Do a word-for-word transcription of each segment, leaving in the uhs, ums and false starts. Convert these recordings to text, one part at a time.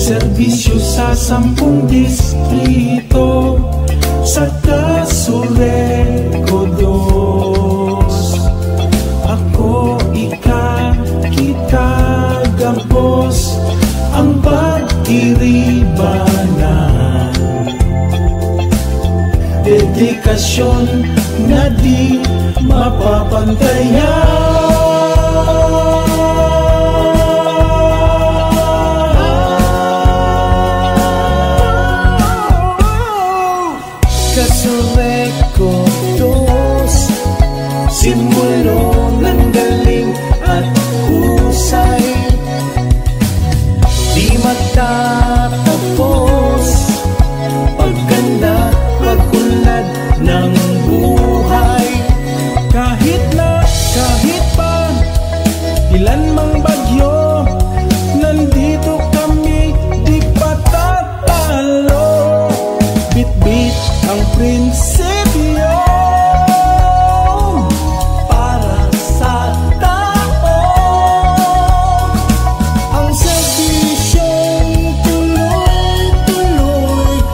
Serbisyo sa sampung distrito, sa Casureco dos. Ako, ika, kita, gabos, ang pagkiribanan. Dedikasyon na di mapapantayan. Casureco dos, simbolo ng galing at husay. Di magtatapos, pagkanda, pag-unlad ng buhay. Kahit na, kahit pa, ilan mang bagyo, nandito kami, di patatalo. Bitbit ang prinsipyo para sa tao. Ang serbisyong tuloy-tuloy,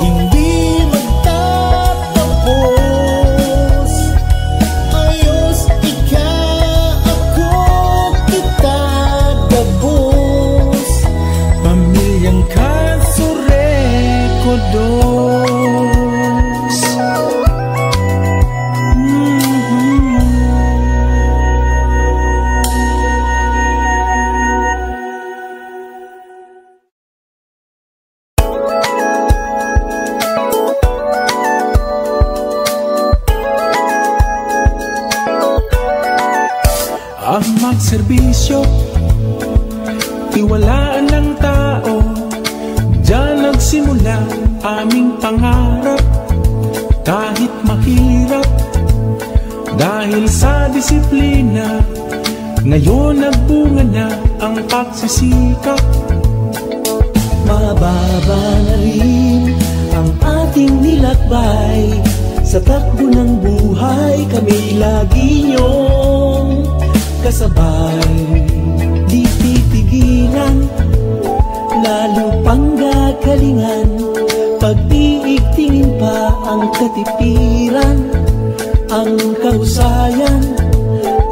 hindi magtatapos. Ayos, ika, ako, kita, gabos. Pamilyang Casureco dos. Ang magserbisyo, tiwalaan ng tao. Diyan nagsimula aming pangarap, kahit mahirap. Dahil sa disiplina, ngayon nagbunga na ang pagsisikap. Mababa na rin ang ating nilakbay. Sa takbo ng buhay, kami lagi niyong kasabay. Di titigilan, lalo pang gagalingan. Pag-iigtingin pa ang katipiran, ang kahusayan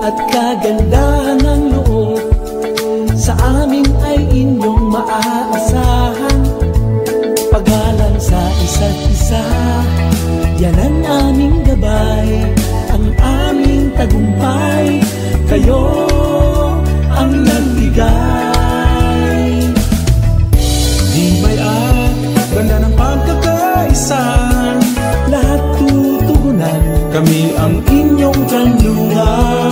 at kagandahan ng loob. Sa amin ay inyong maaasahan. Paggalang sa isa't isa, yan ang aming gabay, ang aming tagumpay. Kayo ang nagbigay. Di may at ganda ng pagkakaisa. Lahat tutugunan. Kami ang inyong kanlungan.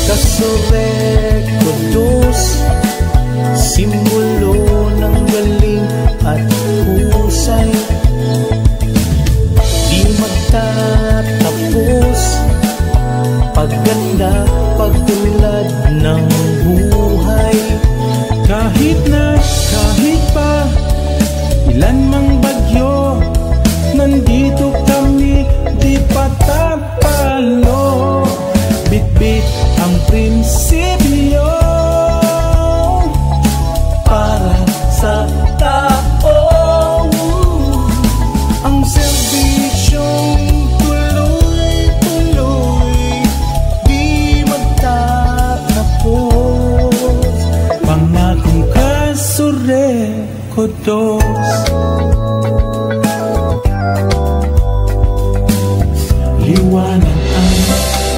Casureco dos, simbolo ng galing at husay. Di magtatapos, pagganda, pagtulad ng buhay. Kahit na, kahit pa, ilan mang bagyo, nandito kami, di patatalo. Bitbit ang prinsipyo para sa tao. Ang serbisyong tuloy-tuloy, di magtatapos. Pangakong Casureco dos. Liwanag ang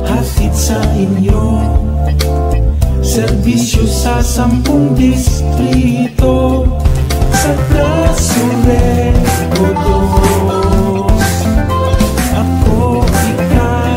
hatid sa inyo. Serbisyo sa sampung distrito. Sa Casureco dos. Ako, ika,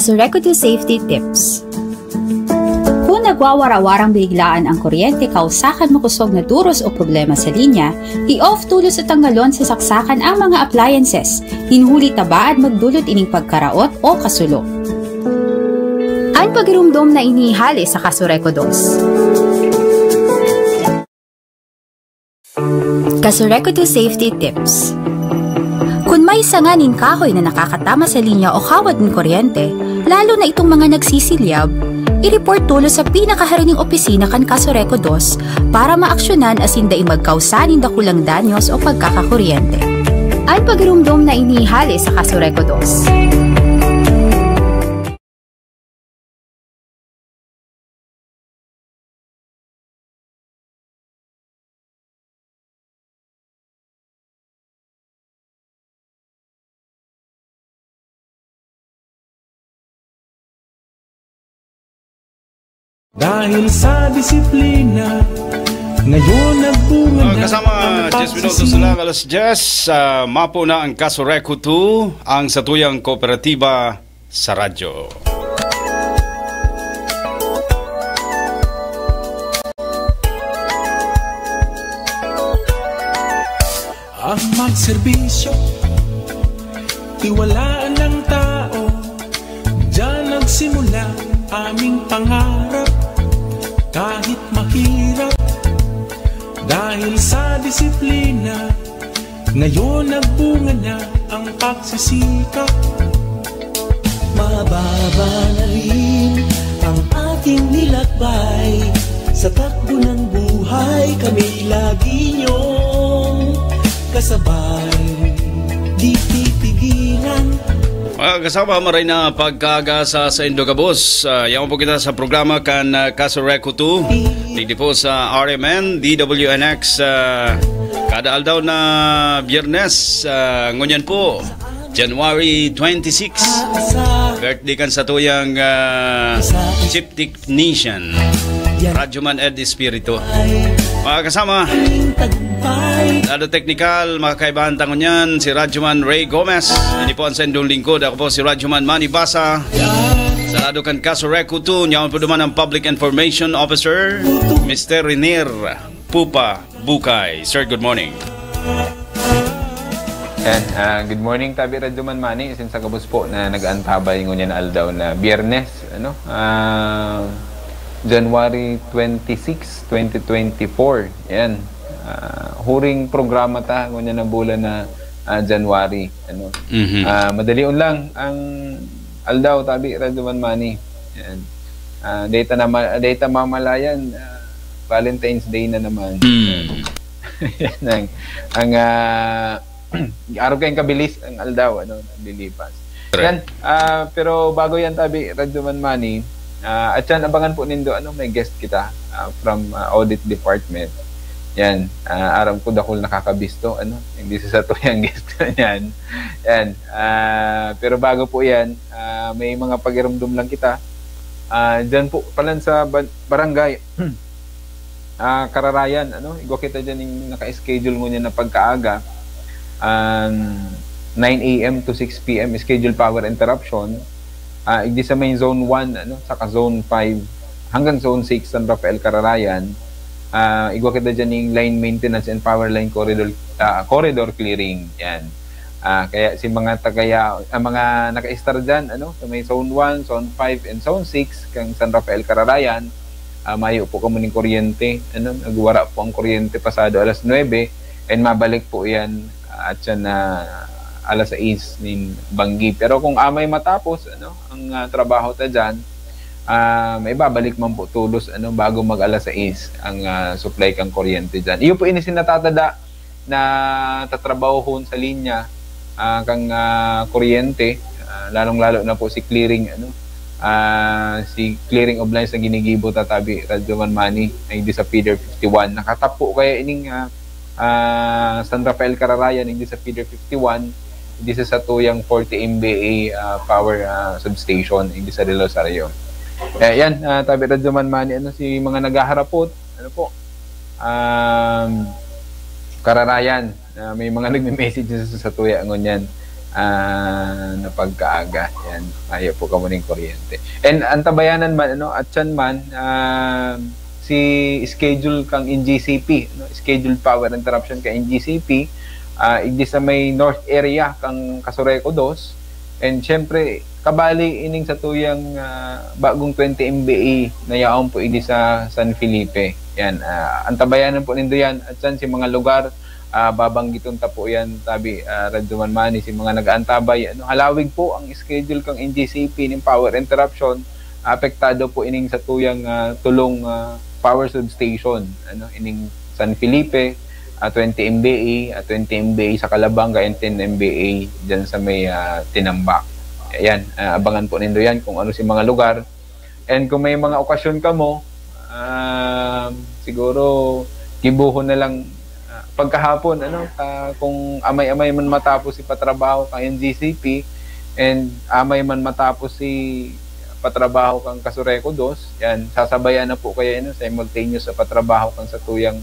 Sureco two Safety Tips. Kung nagwawara-warang biglaan ang kuryente kausa kan makosog na duros o problema sa linya, i-off tolos o tanggalon sa saksakan ang mga appliances. Nin huli ta baad magdulot ining pagkaraot o kasulo. An pagiromdom na inihale sa Kasureco dos. Kasureco two Safety Tips. Kun may sanga nin kahoy na nakakatama sa linya o kawad nin kuryente, lalo na itong mga nagsisilyab, i-report tolos sa pinakahari ning opisina kan Kasureco dos para maaksyonan asin dai magkausa nin dakulang danyos o pagkakakuryente. An pagiromdom na inihale sa Kasureco dos. Dahil sa disiplina, ngayon nagbunga Mga na kasama, ang diyes minutos na lang, alas diyes, ah, mapo na ang Kasureco two, ang satuyang kooperatiba sa radyo. Ang magserbisyo, tiwalaan ng tao, diyan nagsimula aming pangarap. Kahit mahirap, dahil sa disiplina, ngayon nagbunga na ang pagsisikap. Mababa na rin ang ating nilakbay. Sa takbo ng buhay, kami lagi niyong kasabay. Di pipigilan. Mga kasama, maray na pagkaaga sa saindo gabos. Ah, yaon po kita sa programa kan, ah, Kasureco two. Digdi po sa R M N, D W N X, ah, kada aldaw na Biyernes, ah, ngunyan po, January twenty-six. Birthday kan satuyang, ah, chief technician, Radyoman Ed Espiritu. Mga kasama, lado teknikal, makakaibahan ta ngunyan, si Radyoman Ray Gomez. Ini po ang saindong lingkod. Ako po si Radyoman Manny Basa. Sa lado kan Kasureco two, yaon po duman ang Public Information Officer, Mister Renier Pupa Bukay. Sir, good morning. Yan, ah, good morning, Tabi Radyoman Manny. Sinsa gabos po na nag-aantabay ngunyan na aldaw na Biyernes, ano? Ah, January twenty-six, twenty twenty-four. Yan. Ah, huring programa ta ngunyan na bulan na, ah, January, ano? Mhm. Ah, madalion lang ang aldaw, Tabi Radyoman Manny. Yan. Ah, data na ma-, data mamalayan, ah, Valentine's Day na naman. Mm. Yan ang, ang, ah, arog kayong kabilis ang aldaw, ano, naglilipas. Correct. Yan, ah, pero bago yan, Tabi Radyoman Manny, ah, at yan, abangan po nindo, ano, may guest kita, ah, from, ah, Audit Department. Yan, ah, aram ko dakul nakakabisto, ano, hindi sa satuyang guest na yan. Yan, ah, pero bago po yan, ah, may mga pagirumdom lang kita. Ah, dyan po, palan sa ban-, barangay, ah, Kararayan, ano, igwa kita dyan yung naka-schedule ngunyan na pagkaaga. Um, nine a m to six p m, schedule power interruption. Ah, igdi sa may zone one, ano, saka zone five, hanggang zone six, San Rafael, Kararayan. Ah, igwa kita dyan yung line maintenance and power line corridor, ah, corridor clearing. Yan. Ah, kaya si mga tagaya-, ang mga naka-star dyan, ano, sa may zone one, zone five, and zone six, kang San Rafael, Kararayan, ah, mayo po kamo ning kuryente, ano, nagwara po ang kuryente pasado alas nuebe, and mabalik po yan, ah, at siya na alas sais nin banggi. Pero kung amay matapos, ano, ang, ah, trabaho ta dyan, ah, may babalik man po tulos, ano, bago mag alas sais ang, ah, supply kang kuryente dyan. Iyo po ini si natatada na tatrabahon sa linya, ah, kang, ah, kuryente, ah, lalong-lalo na po si clearing, ano, ah, si clearing of lines na ginigibo ta, Tabi Radyoman Manny, ay di sa feeder fifty-one. Nakatapo kaya ining, ah, ah, San Rafael, Kararayan, ay di sa feeder fifty-one, di sa satuyang forty M V A, ah, power, ah, substation, ay di sa Del Rosario. Eh, yan, ah, Tabi Radyoman Manny, ano, si mga naghaharapot, ano po, um, Kararayan, ah, may mga nagme-message sa, sa tuya ngunyan. ah, na pagkaaga. Yan, mayo po kamo ning kuryente. And antabayanan man, ano, at siyan man, ah, si schedule kang N G C P, no? Scheduled power interruption kang N G C P, ah, igdi sa may north area kang Casureco dos. And syempre, kabali ining sa tuyang, ah, bagong twenty M V A na yaon po igdi sa San Felipe. Yan, ah, antabayanan po nindo yan. At siyan si mga lugar, ah, babanggiton ta po yan, tabi, ah, Radyo Manmani, si mga nag-aantabay, ano, halawig po ang schedule kang N G C P ning power interruption, apektado po ining sa tuyang, ah, tulong, ah, power substation, ano, ining San Felipe, ah, twenty M V A, ah, twenty M V A sa Calabanga, and ten M V A dyan sa may, ah, Tinambac. Ayan, ah, abangan po nindo yan kung ano si mga lugar. And kung may mga okasyon kamo, um, siguro gibohon na lang, ah, pagkahapon, ano, ah, kung amay-amay man matapos si patrabaho kang N G C P and amay man matapos si patrabaho kang Casureco dos, yan, sasabayan na po kaya, ano, simultaneous sa patrabaho kang sa tuyang,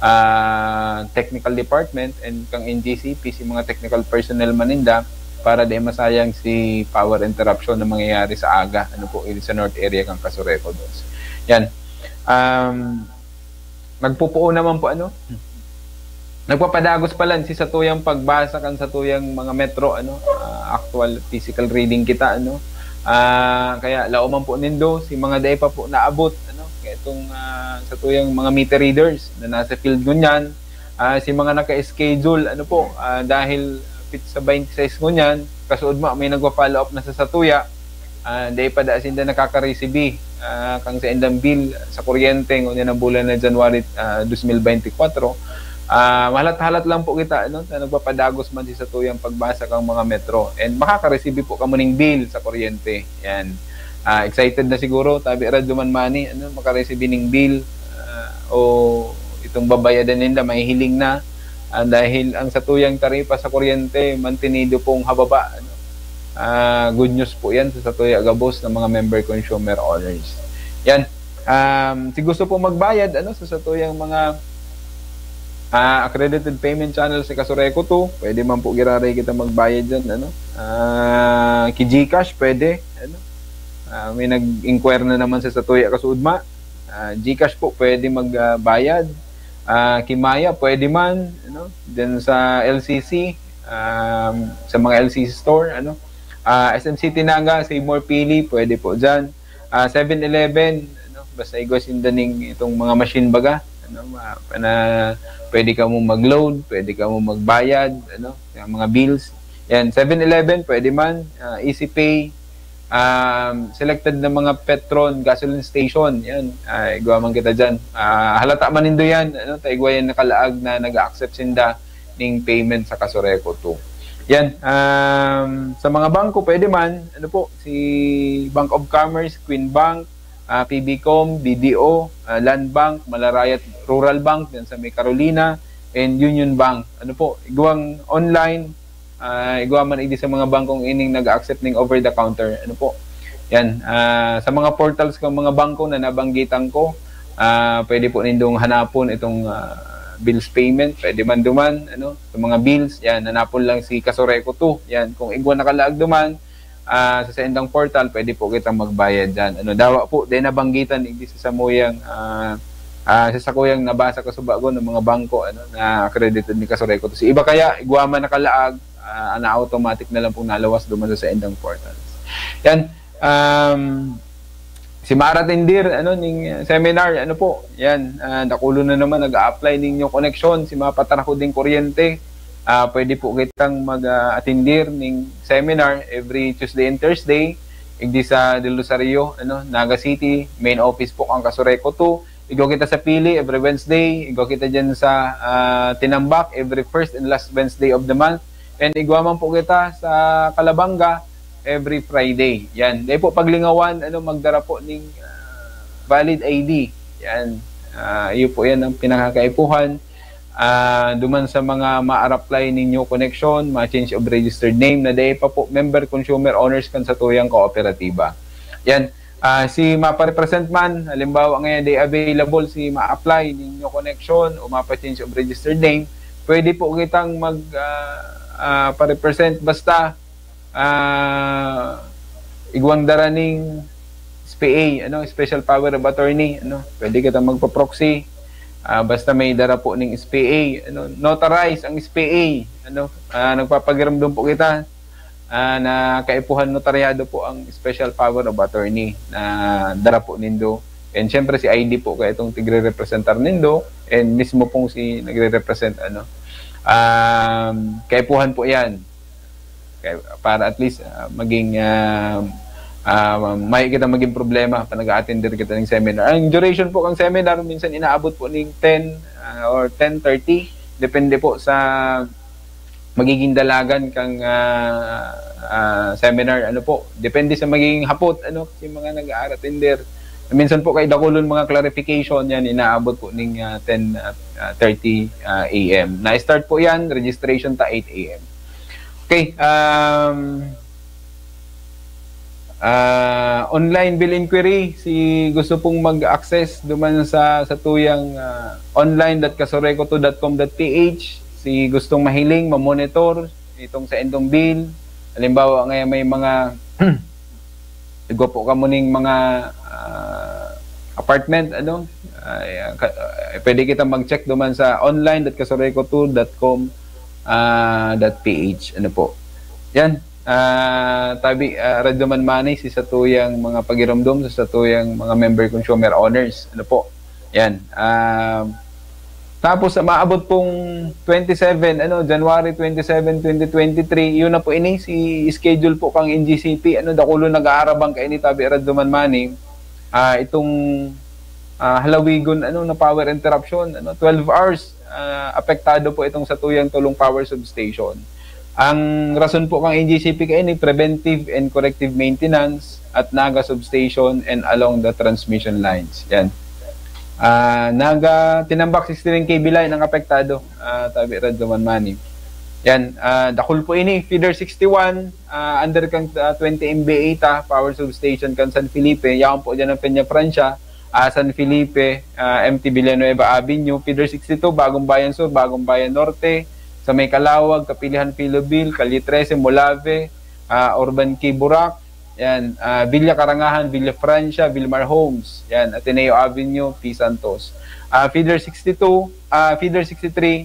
ah, technical department and kang N G C P, si mga technical personnel man ninda, para di masayang si power interruption na mangyayari sa aga, ano po, sa north area kang Casureco dos. Yan. Um, nagpupuo naman po, ano, nagpapadagos pa lang si satuyang pagbasa kan satuyang mga metro, ano, ah, actual physical reading kita, ano. Ah, kaya laoman po nindo si mga dai pa po naabot, ano, kaya itong, ah, satuyang mga meter readers na nasa field ngunyan, ah, si mga naka-schedule, ano po, ah, dahil pit sa twenty-six ngunyan, kasuodma may nagpa-follow up na sa satuya, ah, dai pa da sinda nakaka-receive, ah, kang saindang bill sa kuryente ngunyan ang bulan na January, ah, dos mil bente kwatro. Ah, mahalat-halat lang po kita, no, na nagpapadagos man si satuyang pagbasa kang mga metro. And makaka-receive po kamo ning bill sa kuryente. Yan. Ah, excited na siguro, tabi Radyo Manmani, ano, maka-receive ning bill, ah, o itong babayadan ninda, mahihiling na. Ah, dahil ang satuyang taripa sa kuryente, mantinido pong hababa, ano. Ah, good news po yan sa satuya gabos ng mga member consumer owners. Yan. Um, si gusto po magbayad, ano, sa satuyang mga, ah, accredited payment channel sa Casureco two, pwede man po giraray kita magbayad dyan, ano. Ah, ki GCash, pwede, ano. Ah, may nag-inquire na naman sa satuya kasuodma. Ah, GCash po, pwede magbayad. Ah, ki Maya, pwede man, ano. Then sa L C C, um, sa mga L C C store, ano. Ah, S M City Naga, Save More Pili, pwede po dyan. Ah, Seven Eleven, ano, basta igwa sinda ning itong mga machine baga, ano, ma-, na pwede kamo mag-load, pwede kamo magbayad, ano, yung mga bills. Yan, Seven Eleven, pwede man, ah, Easy Pay, um, selected na mga Petron gasoline station, yan, ah, igwa man kita dyan. Ah, halata man nindo yan, ano, ta igwa yan nakalaag na nag-accept sinda ning payment sa Casureco two. Yan, um, sa mga bangko, pwede man, ano po, si Bank of Commerce, Queen Bank, ah, P B Com, B D O, ah, Land Bank, Malarayat Rural Bank, dyan sa may Carolina, and Union Bank. Ano po, igwang online, ah, igwa man igdi sa mga bangkong ining nag-accept ning over the counter. Ano po? Yan, ah, sa mga portals ng mga bangko na nabanggitan ko, ah, pwede po nindong hanapon itong, ah, bills payment, pwede man duman, ano, sa mga bills, yan, hanapon lang si Casureco two. Yan, kung igwa nakalaag duman, ah, sa saindang portal, pwede po kitang magbayad dyan. Ano, dawa po, dahil nabanggitan, igdi sa samuyang, ah, ah, sa sakuyang nabasa ko sa bago ng mga bangko, ano, na accredited ni Casureco two. Si iba kaya, igwa man nakalaag, ah, na automatic na lang pong nalawas duman sa saindang portals. Yan, um, si Mara Tindir, ano, ning, uh, seminar, ano po, yan, ah, dakulo na naman nag-a-apply ning New Connection, si mga patarako ding kuryente, ah, pwede po kitang mag, ah, atindir ning seminar every Tuesday and Thursday, igdi sa Del Rosario, ano, Naga City, main office po ang Casureco two. Igwa kita sa Pili every Wednesday, igwa kita dyan sa, ah, Tinambac every first and last Wednesday of the month, and igwa man po kita sa Calabanga every Friday. Yan. Dahil po paglingawan, ano, magdara po ning, ah, valid I D. Yan. Ah, iyo po yan ang pinakakaipuhan. Ah, duman sa mga ma-apply ning New Connection, mga change of registered name na dai pa po member consumer owners kan satuyang kooperatiba. Yan. Ah, si maparepresent man, halimbawa ngayon, di available si ma-apply ning New Connection o mapa-change of registered name, pwede po kitang mag, ah, ah, pa-represent, basta ah, igwang dara ning S P A, ano, special power of attorney, ano, pwede kita magpa-proxy. Ah, basta may dara po ning S P A, ano, notarize ang S P A, ano, ah, nagpapagirumdom po kita ah, na kaipuhan notaryado po ang special power of attorney na dara po nindo. And syempre si I D po kaya itong tigre-representar nindo and mismo pong si nagre-represent, ano, um, kaipuhan po yan. Kaya para at least ah, maging ah, ah, may kita maging problema pa nag-attender kita ng seminar. Ang duration po ng seminar, minsan inaabot po ng ten ah, or ten thirty. Depende po sa magiging dalagan kang ah, ah, seminar, ano po. Depende sa magiging hapot, ano, yung mga nag-aatender. Minsan po kay dakulon mga clarification yan, inaabot po ning ah, ten ah, ah, thirty ah, A M. Na-start po yan, registration ta eight A M. Okay, um, ah, online bill inquiry, si gusto pong mag-access duman sa, sa tuyang ah, online dot kasureco two dot com dot P H, si gustong mahiling, mamonitor itong sa indong bill. Halimbawa, ngayon may mga igwa po kamo ning mga ah, apartment, ano, ay, ah, ka- ah, pwede kita mag-check duman sa online dot kasureco two dot com ah, dot P H, ano po. Yan, ah, tabi, ah, Radyo Man Money, si satuyang mga pagirumdom, sa satuyang mga member consumer owners, ano po. Yan. Ah, tapos, ah, maabot pong twenty-seven, ano, January twenty-seven, twenty twenty-three, yun na po ini, si schedule po kang N G C P, ano, dakulo nag-aarabang kaini, tabi Radyo Man Money. Ah, itong ah, halawigon, ano, na power interruption, ano, twelve hours, ah, apektado po itong satuyang tulong power substation. Ang rason po kang N G C P kaini, preventive and corrective maintenance at Naga substation and along the transmission lines. Yan. Ah, Naga, Tinambak sixty-nine K V line ang apektado, ah, tabi Radyo Man Money. Yan, ah, dakul po ini, feeder sixty-one, ah, under kang ah, twenty M V A ta, power substation kan San Felipe, yaon po dyan ang Peña Francia, ah, San Felipe, ah, M T Villanueva Avenue, feeder sixty-two, Bagong Bayan Sur, Bagong Bayan Norte, sa may Calauag, Kapilihan Philobel, Calle trese, Molave, ah, Urban Quay Burac, yan, ah, Villa Karangahan, Villa Francia, Vilmar Homes, yan, Ateneo Avenue, P. Santos. Ah, feeder sixty-two, ah, feeder sixty-three,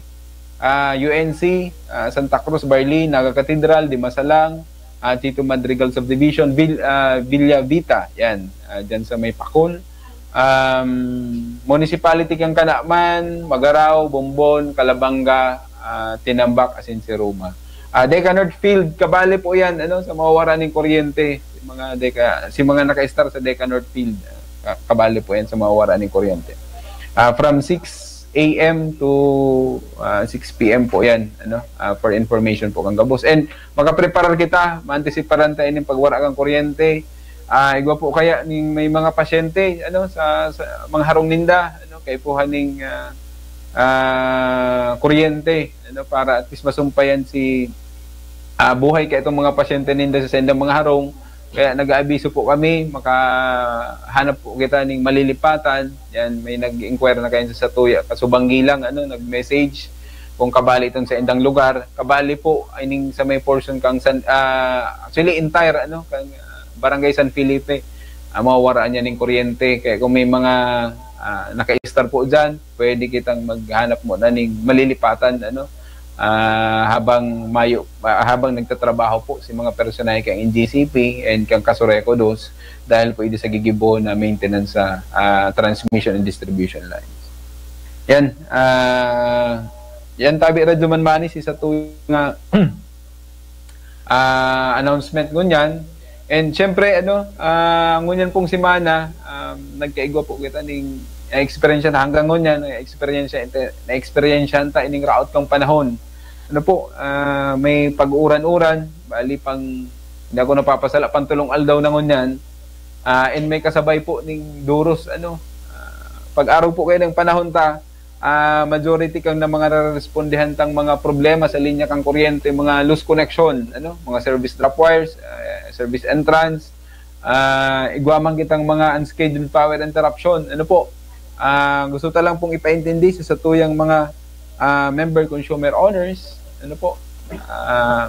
ah, U N C, ah, Santa Cruz, Barli, Naga Cathedral, Dimasalang, ah, Tito Madrigal Subdivision, Vil, ah, Villa Vita, yan, ah, dyan sa may Pakul. Um, municipality kang Canaman, Magarao, Bombon, Calabanga, ah, Tinambak, asin si Roma. Ah, Deca North Field, kabali po yan, ano, sa mawawara ng kuryente. Si mga Deca, si mga naka-star sa Deca North Field, ah, kabali po yan sa mawawara ng kuryente. Ah, from six a m to ah, six p m po yan, ano, ah, for information po kang gabos. And makapreparar kita, maantisiparan ta ining pagwara kang kuryente. Ah, igwa po kaya ning may mga pasyente, ano, sa, sa mga harong ninda, ano, kaipuhan ning ah, ah, kuryente, ano, para at least masumpayan si ah, buhay kay itong mga pasyente ninda sa saindang mga harong. Kaya nag-aabiso po kami, makahanap po kita ning malilipatan. Yan, may nag-inquire na kayo sa Satuya, Kasubang Gilang, ano, nag-message kung kabali itong sa indang lugar. Kabali po, I mean, sa may portion kang San, ah, actually entire, ano, kang ah, Barangay San Felipe. Ah, mawawaraan niya ning kuryente. Kaya kung may mga ah, naka-star po dyan, pwede kitang maghanap mo na ning malilipatan, ano, ah, habang mayo, ah, habang nagtatrabaho po si mga personahe kang N G C P and kang Kasureco dos dahil po ito sa gigibo na maintenance sa ah, transmission and distribution lines. Yan, ah, yan tabi Radyo Man Money, si sa tuwing nga ah, announcement ngunyan. And syempre, ano, ah, ngunyan pong semana, um, nagkaigwa po kita ning na-experience na hanggang ngunyan, na-experience na-experience ta ining raot kang panahon. Ano po, ah, may pag-uran-uran, bali pang hindi ako napapasala pang tulong aldaw na ngunyan. Ah, and may kasabay po ning duros, ano, ah, pag-araw po kayo ng panahon ta, ah, majority kang na mga nararespondihan tang mga problema sa linya kang kuryente, mga loose connection, ano, mga service drop wires, ah, service entrance, ah, igwa man kitang mga unscheduled power interruption. Ano po? Ah, gusto ta lang pong ipaintindi sa satuyang mga ah, member consumer owners, ano po? Ah,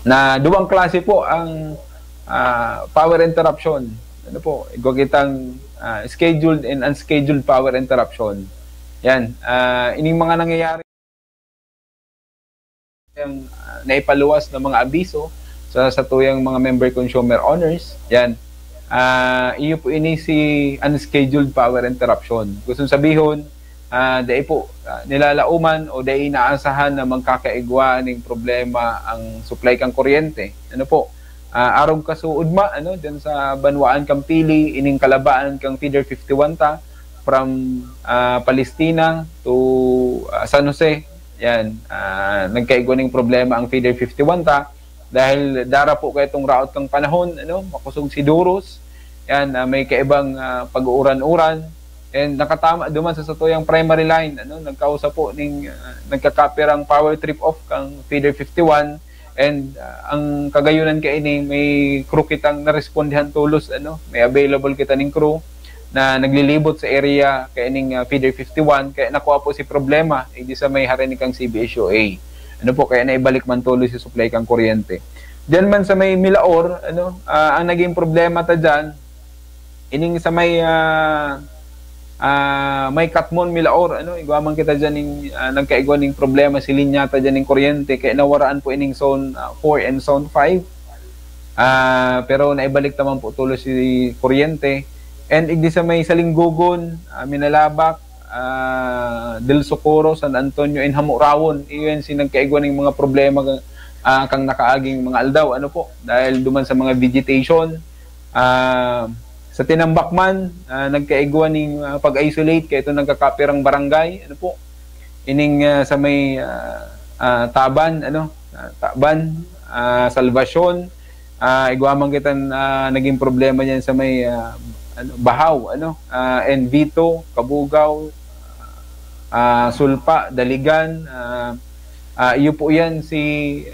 na duwang klase po ang, ah, power interruption. Ano po, igwa kitang, ah, scheduled and unscheduled power interruption. Yan, ah, ining mga nangyayari yang, ah, naipaluwas na mga abiso sa satuyang mga member consumer owners. Yan. Ah, iyo po ini si unscheduled power interruption. Gustong sabihon, ah, dai po, ah, nilalauman o dai inaasahan na magkakaigwa ning problema ang supply kan kuryente. Ano po? Ah, arog kasuodma, ano, diyan sa banwaan kan Pili, ining kalabaan kan Feeder fifty-one ta, from, ah, Palestina to, ah, San Jose. Yan, ah, nagkaigwa ning problema ang Feeder fifty-one ta dahil dara po kaya itong raot kang panahon, ano, makosog si Duros. Yan, ah, may kaibang, ah, pag-uuran-uran. And nakatama duman sa satuyang primary line, ano, nagkausa po ning, ah, nagkakapirang power trip off kang Feeder fifty-one. And, ah, ang kagayunan kaini, may crew kitang narespondihan tolos, ano, may available kita ning crew na naglilibot sa area kaining, ah, Feeder fifty-one, kaya nakuha po si problema, eh, di sa may harani kang C B S U A. Ano po, kaya naibalik man tolos si supply kang kuryente. Diyan man sa may Milaor, ano, ah, ang naging problema ta diyan, ining sa may, ah, ah, may Katmon, Milaor, ano, igwa man kita diyan ning, ah, nagkaigwa ning problema si linya ta diyan ning kuryente, kaya nawaraan po ining zone, ah, four and zone five. Ah, pero naibalik ta man po tolos si kuryente. And igdi sa may Salinggogon, ah, Minalabac, ah, Del Socorro, San Antonio, and Hamurawon. Iyon si nagkaigwa ning mga problema, ah, kang nakaaging mga aldaw. Ano po? Dahil duman sa mga vegetation, ah, sa Tinambac man, ah, nagkaigwa ning, ah, pag-isolate kaya itong nagkakapirang barangay. Ano po? Ining, ah, sa may, ah, ah, Taban, ano? Ah, Taban, ah, Salvacion, ah, igwa man kita, ah, naging problema niyan sa may, ah, ano, Bahaw, ano? Ah, Envito, Cabugao, ah, Sulpa, Daligan, ah, ah, iyo po yan si,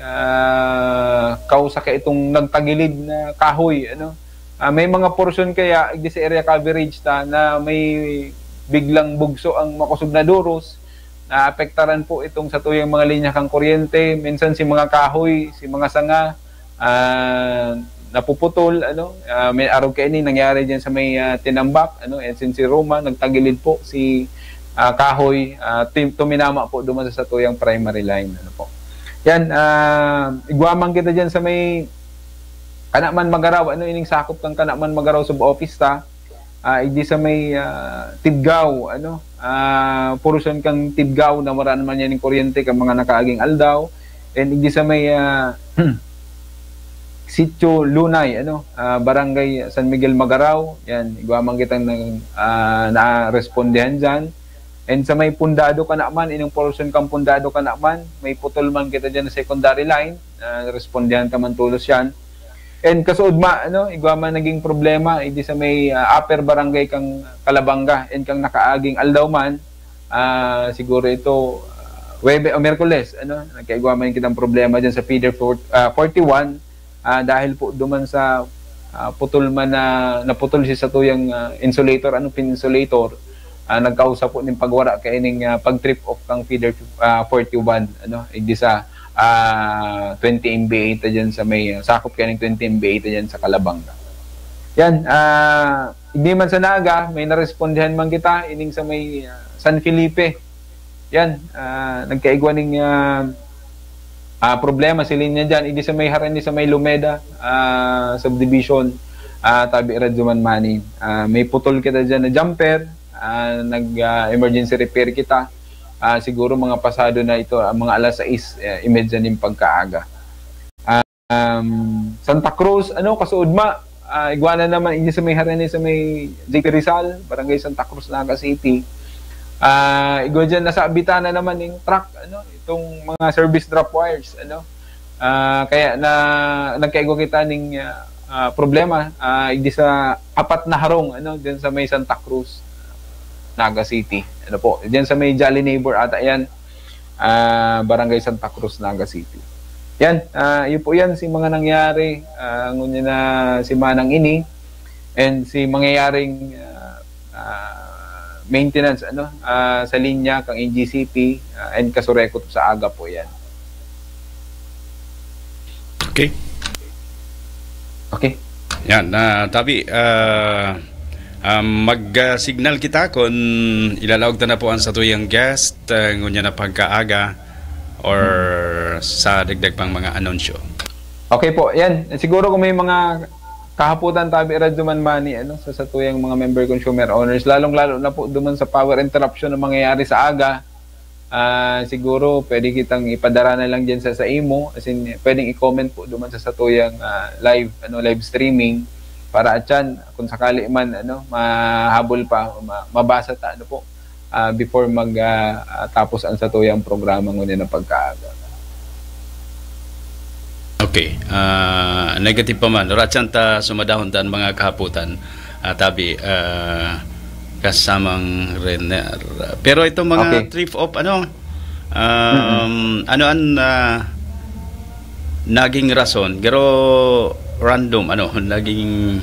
ah, kausa ka itong nagtagilid na kahoy, ano? Ah, may mga portion kaya, di sa area coverage ta, na may biglang bugso ang makosog na duros, naapektaran po itong satuyang mga linya kang kuryente. Minsan si mga kahoy, si mga sanga, ah, napuputol, ano, ah, may arog kaini nangyari diyan sa may, ah, Tinambac, ano, S N C Roma, nagtagilid po si, ah, kahoy, ah, tim-, tuminama po duman sa satuyang primary line, ano po. Yan, ah, igwa man kita diyan sa may, kana man Magaraw, ano, ining sakop kang kana man Magaraw sub-office ta, ah, igdi sa may, ah, Tibgao, ano, ah, portion kang Tibgao na wala naman yan yung kuryente kang mga nakaaging aldaw. And igdi sa may, ah, Sitio Lunay, ano, ah, Barangay San Miguel Magarao, yan, igwa man kitang nag-, ah, narespondihan dyan. And sa may Pundado ka naman, inong portion kang Pundado ka naman, may putol man kita dyan na secondary line, ah, respondihan ka man tolos yan. And kasuodma, ano, igwa man naging problema, idi sa may, ah, upper barangay kang Calabanga and kang nakaaging aldaw man, ah, siguro ito, ah, Webe o Miyerkules, ano, nagkaigwa man kitang problema dyan sa feeder for-, ah, forty-one, ah, dahil po duman sa, ah, putol man na, naputol siya sa tuyang, ah, insulator, ano, pin-insulator, ah, nagkausa po ning pagwara kaining, ah, pag-trip off kang feeder, ah, forty-one, ano, igdi sa, ah, twenty M V A ta dyan sa may, ah, sakop kaining twenty M V A ta dyan sa Calabanga. Yan, ah, hindi man sa Naga, may narespondihan man kita, ining sa may, ah, San Felipe. Yan, ah, nagkaigwa ning, ah, ah, problema si linya dyan. Hindi sa may harani, sa may Lumeda, ah, subdivision, ah, tabi radyo man mani. Ah, may putol kita dyan na jumper, ah, nag, ah, emergency repair kita. Ah, siguro mga pasado na ito, ah, mga alas sais, eh, imedya nin pagkaaga. Um, Santa Cruz, ano, kasuodma, ah, igwa na naman, ini sa may harani, sa may J P Rizal, Barangay Santa Cruz, Naga City. Ah, igwa dyan, nasabitan na naman yung truck, ano, itong mga service drop wires, ano. Ah, kaya na, nagkaigwa kita ning, ah, ah, problema, ah, igdi sa apat na harong, ano, dyan sa may Santa Cruz, Naga City. Ano po, dyan sa may Jolly Neighbor ata yan, ah, Barangay Santa Cruz, Naga City. Yan, ah, yun po yan, si mga nangyari, ah, ngunyan na si Manang ini, and si mangyayaring, ah, ah, maintenance, ano, ah, sa linya kang N G C P, ah, and Kasurekot sa aga po yan. Okay. Okay. Yan, na tabi, ah, ah, mag-signal kita kun ilalaog ta na po ang satuyang guest, ah, ngunyan na pagkaaga or sa dagdag pang mga anunsyo. Okay po, yan. Siguro kung may mga kahaputan tabi Radyo Manmani, ano, sa satuyang mga member consumer owners, lalong-lalo na po duman sa power interruption na mangyayari sa aga, ah, siguro pwede kitang ipadara na lang dyan sa, sa imo, as in, pwedeng i-comment po duman sa satuyang ah, live, ano, live streaming para atyan kung sakali man, ano, mahabol pa, ma- mabasa ta, ano po, ah, before mag ah, ah, tapos ang satuyang programa ngunyan na pagkaaga. Okay. Ah, negative pa man. Ratsan ta sumadahon ta ang mga kahaputan. Ah, tabi, ah, kasamang Renner. Pero itong mga Okay. Thrift of ano, um, ano ang ah, naging rason? Pero random, ano, naging...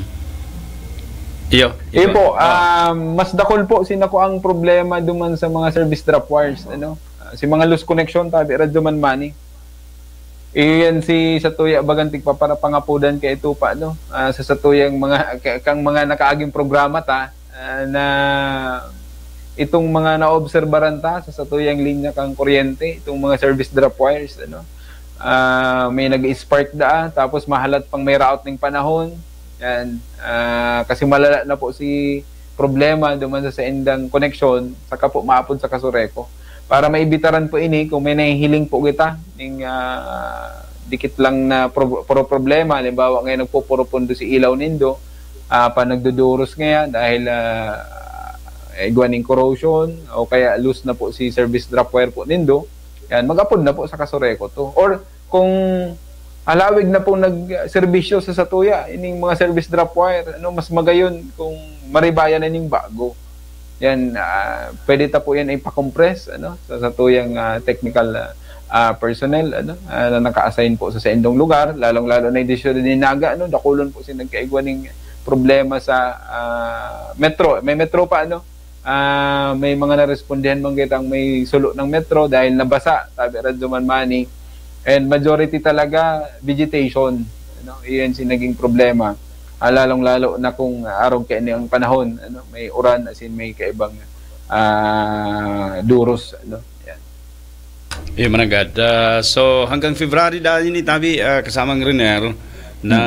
Iyo, Iyo po, Ah, um, mas dakul po sinako ang problema duman sa mga service drop wires, ano? Ah, si mga loose connection, tabi Radyo Manmani. Iyan si satuya bagang tigpaparapangapudan kay ito pa, no? Ah, sa satuyang mga, ka- kang mga nakaaging programa ta, ah, na itong mga naobserbaran ta sa satuyang linya kang kuryente, itong mga service drop wires, ano? Ah, may nag-spark da, tapos mahalat pang may raot ning panahon. Yan. Ah, kasi malala na po si problema duman sa saindang koneksyon, saka po maapod sa Kasureko. Para maibitaran po ini, kung may nahihiling po kita, ning ah, dikit lang na pro- pro- problema, halimbawa ngayon nagpupurupundo si ilaw nindo, ah, pa nagduduros ngayon dahil ah, igwa ning corrosion o kaya loose na po si service drop wire po nindo, yan, mag-apod na po sa Kasureko to. Or kung halawig na pong nagserbisyo sa satuya, ining mga service drop wire, ano, mas magayon kung maribayan na ning bago. Yan, ah, pwede ta po yan ipa-compress, ano, sa satuyang ah, technical ah, ah, personnel, ano, ah, na naka-assign po sa saindong lugar, lalong-lalo na yung desisyon ni Naga, ano, dakulon po si nagkaigwa ning problema sa ah, metro. May metro pa, ano, ah, may mga narespondihan man kitang may sulo ng metro dahil nabasa, tabi Radyo Manmani. And majority talaga, vegetation. Ano, iyan si naging problema. Ah, lalong-lalo na kung arog kaini ang panahon, ano, may uran, as in may kaibang ah, duros. Ano, yan. Iyo, mananggad. Ah, so, hanggang February dahil ini, tabi, ah, kasamang Renier, na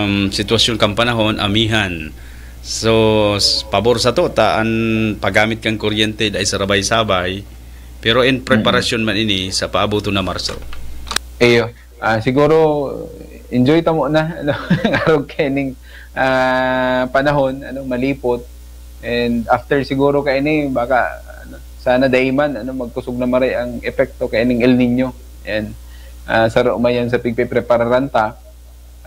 um, sitwasyon kang panahon, amihan. So, s- pabor sa to, ta an paggamit kang kuryente dahil sa rabay-sabay, pero in preparasyon man ini sa paabuto na Marso. Iyo. Ah, siguro, enjoy ta muna, ano, arog kaining ah, panahon, ano, malipot. And after siguro kaini, baka, ano, sana daiman, ano, magkusog na maray ang epekto kaining El Nino. Yan. Ah, saro man yan sa pigpiprepararan ta.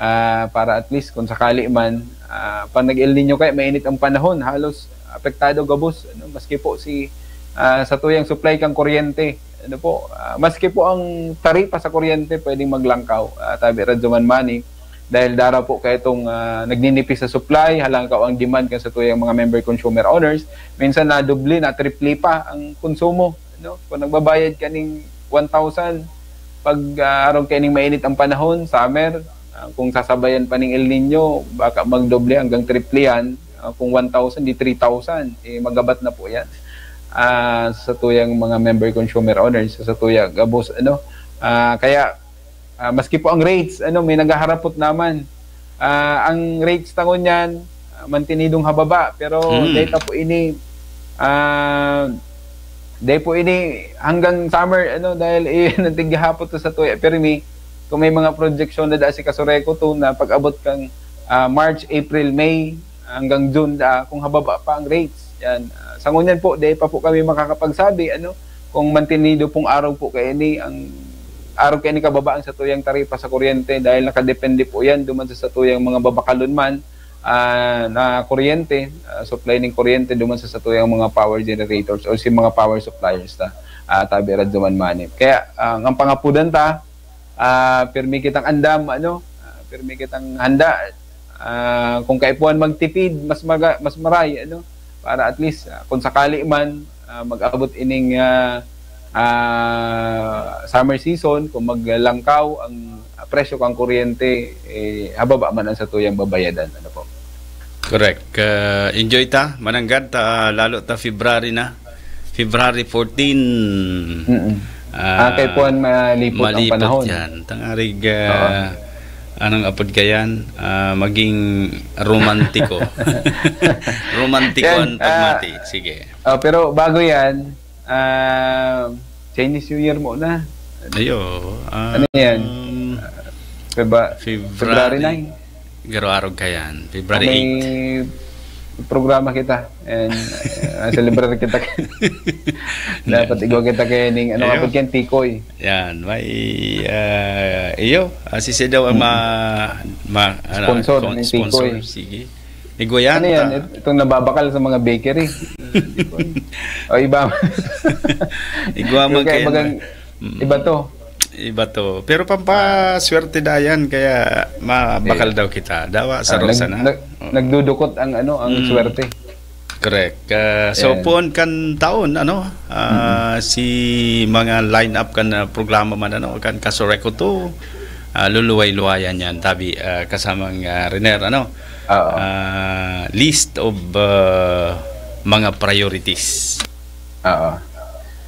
Ah, para at least, kung sakali man, ah, pag nag-El Nino kaya, mainit ang panahon, halos apektado gabos, ano, maski po si ah, sa tuyang supply kang kuryente. Ano po, ah, maski po ang taripa sa kuryente pwedeng maglangkaw, ah, tabi Radyo Manmani, dahil dara po kaya itong ah, nagninipis sa supply, halangkaw ang demand kan sa tuyang mga member consumer owners, minsan na doble, na triple pa ang konsumo. No? Kung nagbabayad ka ning one thousand, pag ah, araw kaya ning mainit ang panahon, summer, ah, kung sasabayan pa ning El Nino, baka magdoble hanggang triple yan. Ah, kung one thousand, di three thousand, eh, magabat na po yan. Ah, sa tuyang mga member consumer owners, sa tuyang gabos, ano. Ah, kaya, ah, maski po ang rates, ano, may naghaharapot naman. Ah, ang rates tangon yan, ah, mantinidong hababa. Pero Hmm. data po ini, ah, dahil po ini hanggang summer, ano, dahil iyon ang tighahapot sa tuya. Pero may, kung may mga projection na daan si Kasureko to na pag-abot kang ah, March, April, May, hanggang June, da, kung hababa pa ang rates. Yan. Ah, sa ngunyan po, di pa po kami makakapagsabi, ano, kung mantinido pong araw po kaini, ang araw kaini kababa ang sa tuyang taripa sa kuryente dahil nakadepende po yan duman sa satuyang mga babakalon man ah, na kuryente, ah, supply ning kuryente duman sa satuyang mga power generators o si mga power suppliers ta, ah, tabi Radyo Manmani. Kaya ah, ang pangapudan ta, ah, pirmi kitang andam, ano, ah, pirmi kitang handa. Ah, kung kaipuhan magtipid, mas maga, mas maray, ano, para at least ah, kung sakali man ah, mag-abot ining ah, ah, summer season, kung maglangkaw ang presyo kan kuryente, eh, hababa man ang satuyang babayadan. Ano po? Correct. Ah, enjoy ta, mananggad ta, lalo ta February na. February fourteen. Mm-mm. Ah, kay puwan malipot ang panahon. Malipot yan. Tangarig, ah, Oo. anong apod kayan? Ah, maging romantiko. Romantiko Yan, ang pagmati. ah, Sige. Oh, pero bago yan, ah, Chinese New Year muna. Ayo, ah, Ano yan? um, Feba-, February February. nine. Garo arog kayan, February May eight. programa kita and, uh, celebrar kita. Dapat Yan. igwa kita kaya ning, ano, Ayo. kapag yan, tikoy. Yan, may, ah, iyo, ah, si Sid daw ang Mm. ma-, ma-, ano, Sponsor spon-, ng sponsor. tikoy. Sige. Igwa yan Ano yan? ta. It-, itong nababakal sa mga bakery. O iba. Igwa man Kaya kayo bagang na. Mm. iba to. Iba to. Pero pampaswerte dayan, kaya mabakal Iya. daw kita. Dawa, Ah, sarong nag-, sana. nag-, Oo. nagdudukot ang, ano, ang Mm. swerte. Correct. Ah, so, Ayan. puon kan taon, ano, ah, Mm. si mga line-up kan, ah, programa man, ano, kan Kasureko two, ah, luluway-luwayan yan, tabi, ah, kasamang, ah, Riner, ano? Oo. Ah, list of, ah, mga priorities. Oo.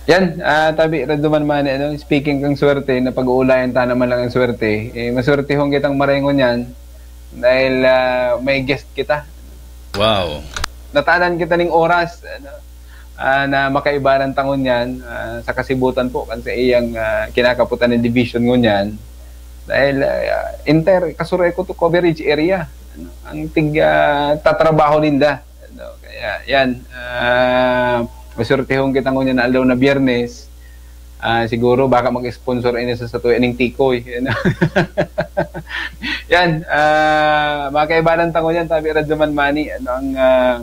Yan, ah, tabi, Radyo Man Mani, ano, speaking kang swerte, na pag-uulayan ta naman lang ang swerte, eh, maswertehon kitang marengon yan dahil, ah, may guest kita. Wow. Natanan kita ning oras, ano, ah, na makaibanan ta ngunyan, ah, sa kasibutan po, kan sa iyang, ah, kinakaputan ng division ngunyan. Dahil, ah, entire Kasureko to coverage area, ano, ang tig-, ah, tatrabaho ninda. Ano, kaya yan, ah, maswertehon kita ngunyan na aldaw na Biyernes. Ah, siguro baka mag-sponsor ini sa satuya ning tikoy, ano. Yan, ah, mga kaibanan ta ngunyan, tabi Radyo Man Mani, ano, ang, ah,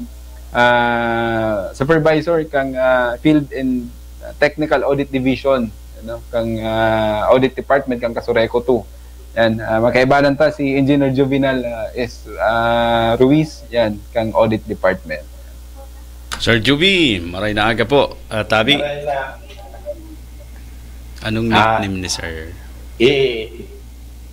ah, supervisor kang, ah, Field and Technical Audit Division, ano, kang, ah, Audit Department kang Kasureko two. Yan, ah, mga kaibanan ta, si Engineer Juvenal, ah, is, ah, Ruiz, yan, kang Audit Department. Sir Juby, maray na aga po. Ah, tabi. Maray na. Anong Ah, nickname ni Sir? i-,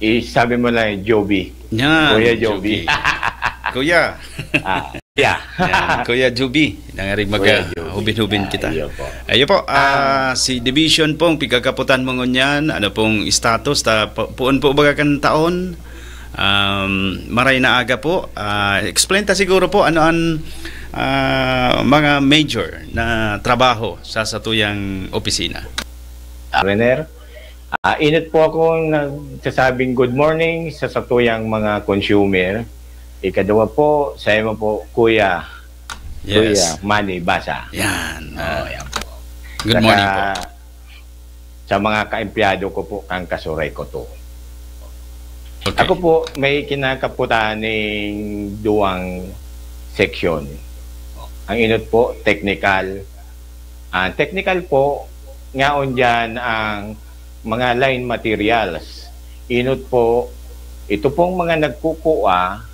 i-, sabi mo lang, Joby. Yan, Kuya Joby. Joby. Kuya. Ah, yeah. Yan, Kuya Joby. Nangarig Kuya maga-, Joby. hubin-hubin Ah, kita. iyo po. Ayo po, ah, Ah. si Division pong pigkakaputan mo ngunyan. Ano pong status? Ta, pu-, puon po baga kan taon? Um, maray na aga po. Ah, explain ta siguro po ano ang, ah, mga major na trabaho sa satuyang opisina. Ah, Renner, ah, inot po akong nagsasabing good morning sa satuyang mga consumer. Ikaduwa po, sa imo po, Kuya, Yes. Kuya Manny Basa. Yan, Oh, ah, yan po. Good Saka, morning po. sa mga kaempleyado ko po, kan Kasureko two. Okay. Ako po, may kinakaputan ning duwang seksyon. Ang inot po, technical. Ang technical po, ngaon diyan ang mga line materials. Inot po, ito pong mga nagkukuha,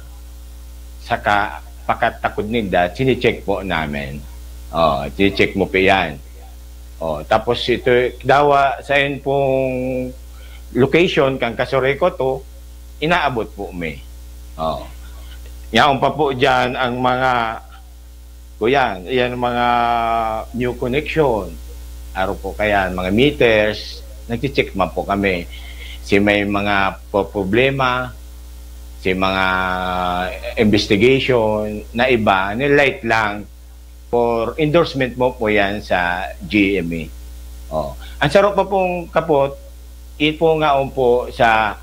saka pakatakod ninda, chine-check po namin. Oh, chine-check mo po yan. Oh, tapos ito, dawa, sa yun pong location, kang Kasureko two, inaabot po mi. Oh. Yaon pa po dyan ang mga, kuya, yan mga new connection. Araw po kaya, mga meters, nagche-check man po kami. Si may mga po-, problema, si mga investigation na iba, nilight lang for endorsement mo po yan sa G M A. Oh. Ang saro pa pong kapot, ipo nga po sa,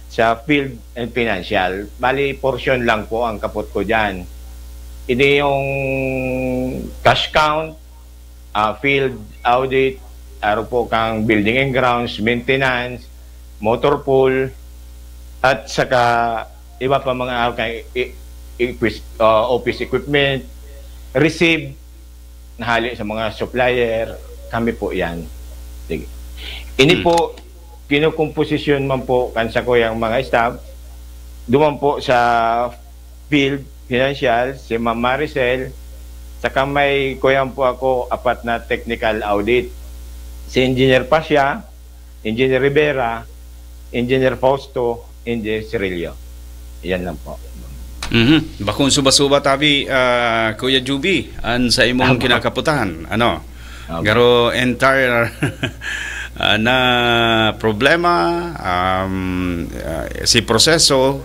sa field and financial. Bali, portion lang po ang kapot ko dyan. Ini yung cash count, ah, field audit, aro po kang building and grounds, maintenance, motor pool, at saka iba pa mga, ah, kay, i-, i-, ah, office equipment, receive, nahali sa mga supplier, kami po yan. Sige. Ini Hmm. po, kinukomposisyon man po kan sakuyang mga staff, duman po sa field, financial, si Ma'am Maricel, saka may kuyan po ako, apat na technical audit. Si Engineer Pasha, Engineer Rivera, Engineer Fausto, Engineer Cirillo. Yan lang po. Mhm. Bakong suba-suba tabi, ah, Kuya Juby, an sa imong Tama. kinakaputan, ano? Tama. Garo entire, ah, na problema, um, ah, si proseso,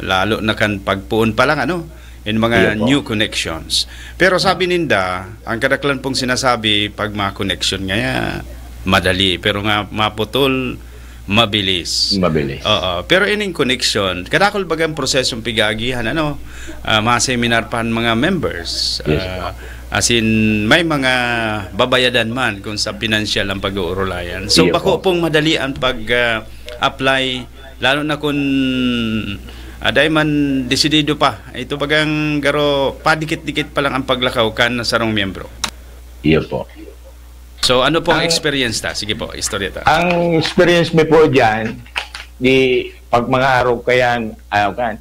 lalo na kan pagpoon pa lang, ano? In mga Iyo po. new connections. Pero sabi ninda, ang kadaklan pong sinasabi, pag mga connection ngaya, madali. Pero nga maputol, mabilis. Mabilis. Oo. Pero ining connection, kadakol bagang prosesong pigaagihan, ano? Ah, mga seminar pa ang mga members. Yes, Ah, as in, may mga babayadan man kung sa pinansyal ang pag-uurulayan. So, Iyo bako po. pong madali ang pag, ah, apply, lalo na kung, ah, dahil man desidido pa. Ito bagang garo, padikit-dikit pa lang ang paglakaw kan sarong miyembro. Iyo po. So, ano po ang Ang experience ta? Sige po, istorya ta. Ang experience mi po diyan, di pag mga araw kayan, ayaw kan,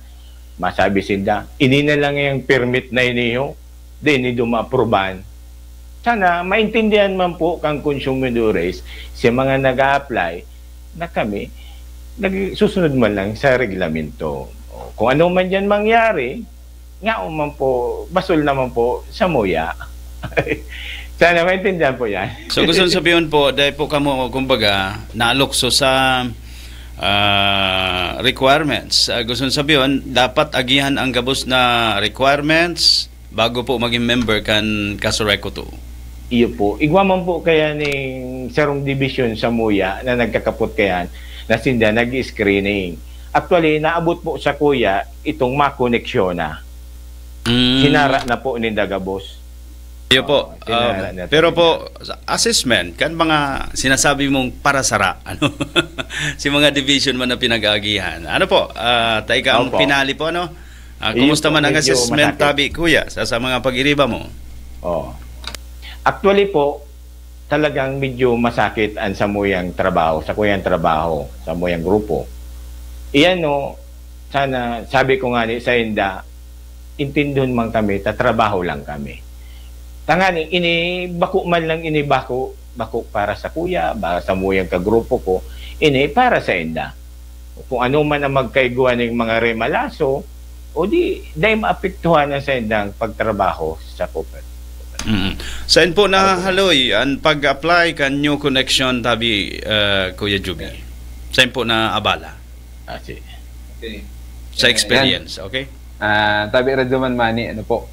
masabi sinda, "Ini na lang yung permit na iniyo, di ini dumaaprubahan." Sana maintindihan man po kang konsumidores, sa mga nag-a-apply, na kami, nagsusunod man lang sa reglamento. O, kung ano man diyan mangyari, nga man po, basol naman po sa muya. Sana maintindihan po yan. So, gusto kong sabihin po, dahil po kamo, kumbaga, naalukso sa, ah, requirements. Ah, gusto kong sabihin, dapat agihan ang gabos na requirements bago po maging member kan Casureco two. Iyo po. Igwa man po kaya ning sarong division sa muya na nagkakapot kayan na sinda nag-screening. Actually, naabot po sa kuya itong makoneksyon na. Mm. Sinara na po ninda gabos. Iyo po. Oo, sinara Um, na po pero ninda. po, sa assessment, kan mga sinasabi mong parasara, ano? Si mga division man na pinag-aagihan. Ano po? Ah, tayo ka ang Opo. pinali po, ano? Ah, Iyo kumusta po, man ang medyo assessment, masakit. tabi, kuya, sa, sa mga pag-iriba mo? Oh. Actually po, talagang medyo masakit ang samuyang trabaho, sa kuyang trabaho, sa muyang grupo. Iyan, no, sana, sabi ko nga ni sa inda, intindon man kami, tatrabaho lang kami. Tangani, ini, bako man lang ini, bako, bako para sa kuya, para sa muyang kagrupo ko, ini para sa inda. Kung ano man ang magkaigwa ning mga remalaso, o di, dahil maapektuhan ang sa indang pagtrabaho sa Cooper. Mm. Saan po nahaloy ang pag-apply kan New Connection, tabi, ah, Kuya Juby? Saan po na abala? Ah, si Okay. Sa Eh, experience, okay? Ah, tabi Radyo Man Mani, ano po?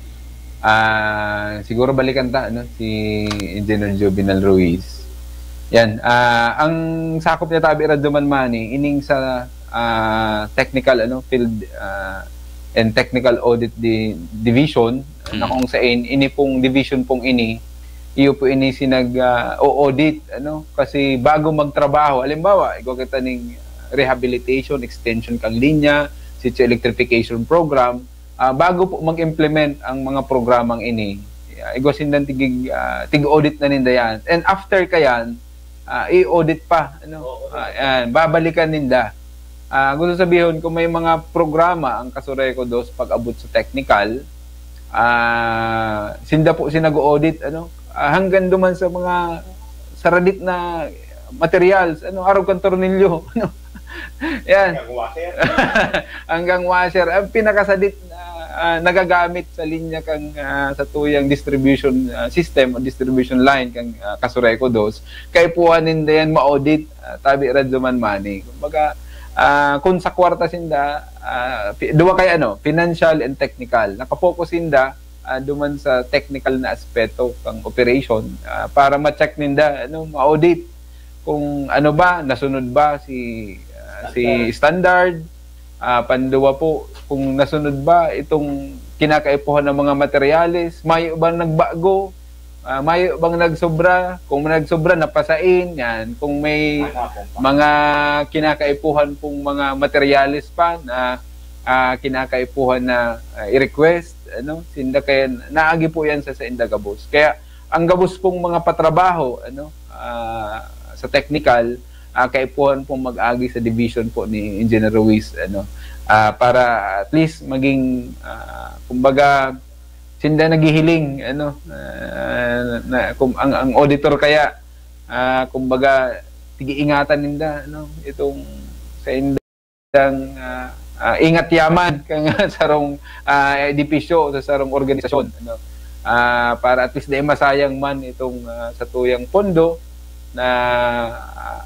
Ah, siguro balikan ta, ano, si Engineer Juvenal Ruiz. Yan, ah, ang sakop niya, tabi Radyo Man Mani, ining sa, ah, technical, ano, field, ah, and technical audit di-, division, Mm. na kung sa in-, ini pong division pong ini, iyo po ini sinag, ah, o-audit, ano, kasi bago magtrabaho, halimbawa, igwa kita ning rehabilitation, extension kang linya, sitio electrification program, ah, bago po mag-implement ang mga programang ini, ah, igwa sindan tig-, ah, tig-audit na ninda yan. And after kayan, ah, i-audit pa, ano? Oo. Ah, yan, babalikan ninda. Ah, gusto sabihon, kung may mga programa ang Casureco dos pag-abot sa technical, ah, sinda po sinag-audit, ano? Ah, hanggang duman sa mga saradit na materials, ano, arog kan tornilyo, ano? Yan. Hanggang washer. Hanggang washer. Ang pinakasadit na, ah, nagagamit sa linya kang, ah, sa tuyang distribution, ah, system o distribution line kang, ah, Casureco dos, kaipuhan ninda yan ma-audit, ah, tabi Radyo Man Mani. Kumbaga, ah, kung sa kwarta sinda, ah, pi-, duwa kay ano, financial and technical. Nakapokus sinda, ah, duman sa technical na aspeto kang operation, ah, para ma-check ninda, ano, ma-audit kung ano ba, nasunod ba si, ah, si standard, ah, panduwa po, kung nasunod ba itong kinakaipuhan ng mga materyales, mayo bang nagbago, ah, mayo bang nagsobra, kung may nagsobra, napasain, yan. Kung may Tama po, pa. mga kinakaipuhan pong mga materyales pa na, ah, kinakaipuhan na, ah, i-request, ano, sinda kaya naagi po yan sa, sa inda gabos. Kaya ang gabos pong mga patrabaho, ano, ah, sa technical, ah, kaipuhan pong mag-agi sa division po ni Engineer Ruiz, ano, ah, para at least maging, ah, kumbaga, sinda naghihiling, ano, ah, na, kung ang, ang auditor kaya, ah, kumbaga, tig-iingatan ninda, ano, itong saindang, ah, ah, ingat yaman kan sarong, ah, edipisyo sa sarong organisasyon, ano. Ah, para at least di masayang man itong, ah, satuyang pondo na, ah,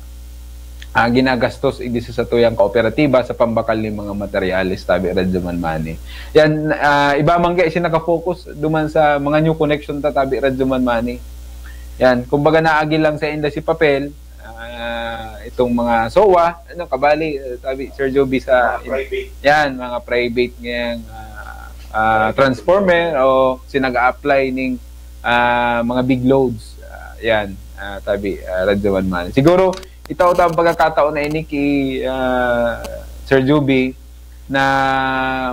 ah, ginagastos igdi sa satuyang kooperatiba sa pambakal nin mga materyales, tabi Radyo Manmani. Yan, ah, iba man kaya siya nakafocus duman sa mga new connection ta, tabi Radyo Manmani. Yan, kumbaga naagi lang sainda si papel, ah, itong mga SOA, ano, kabali, eh, tabi Sir Joby sa Mga private. Yan, mga private ngayang, ah, ah, Private. transformer o sinag-a-apply ning, ah, mga big loads. Ah, yan, ah, tabi, ah, Radyo Manmani. Siguro, itao ta ang pagkakataon na ini ki, ah, Sir Joby na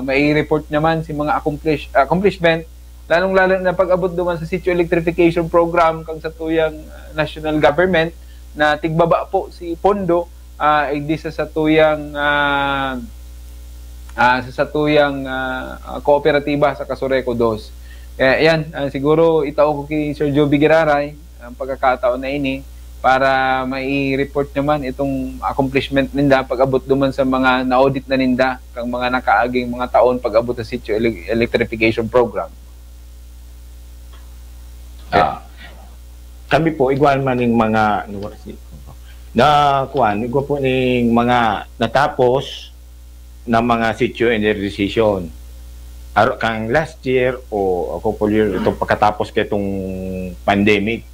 mai-report naman si mga accomplish-, accomplishment, lalong-lalo na pag-abot duman sa Sitio Electrification Program kang satuyang, ah, national government na tigbaba po si pondo, ah, igdi sa satuyang, ah, ah, sa satuyang, ah, ah, kooperatiba sa Casureco dos. Kaya yan, ah, siguro itao ko ki Sir Joby Giraray ang pagkakataon na ini para mai-report naman itong accomplishment ninda pag-abot duman sa mga na-audit na ninda kang mga nakaaging mga taon pag-abot sa Sitio Ele-, Electrification Program. Ah, kami po, igwa man ning mga, ano ba kasi, na, kuwan, igwa po ning mga natapos na mga sitio energization. Aro-, kang last year o ako po yun, itong pagkatapos kaitong pandemic,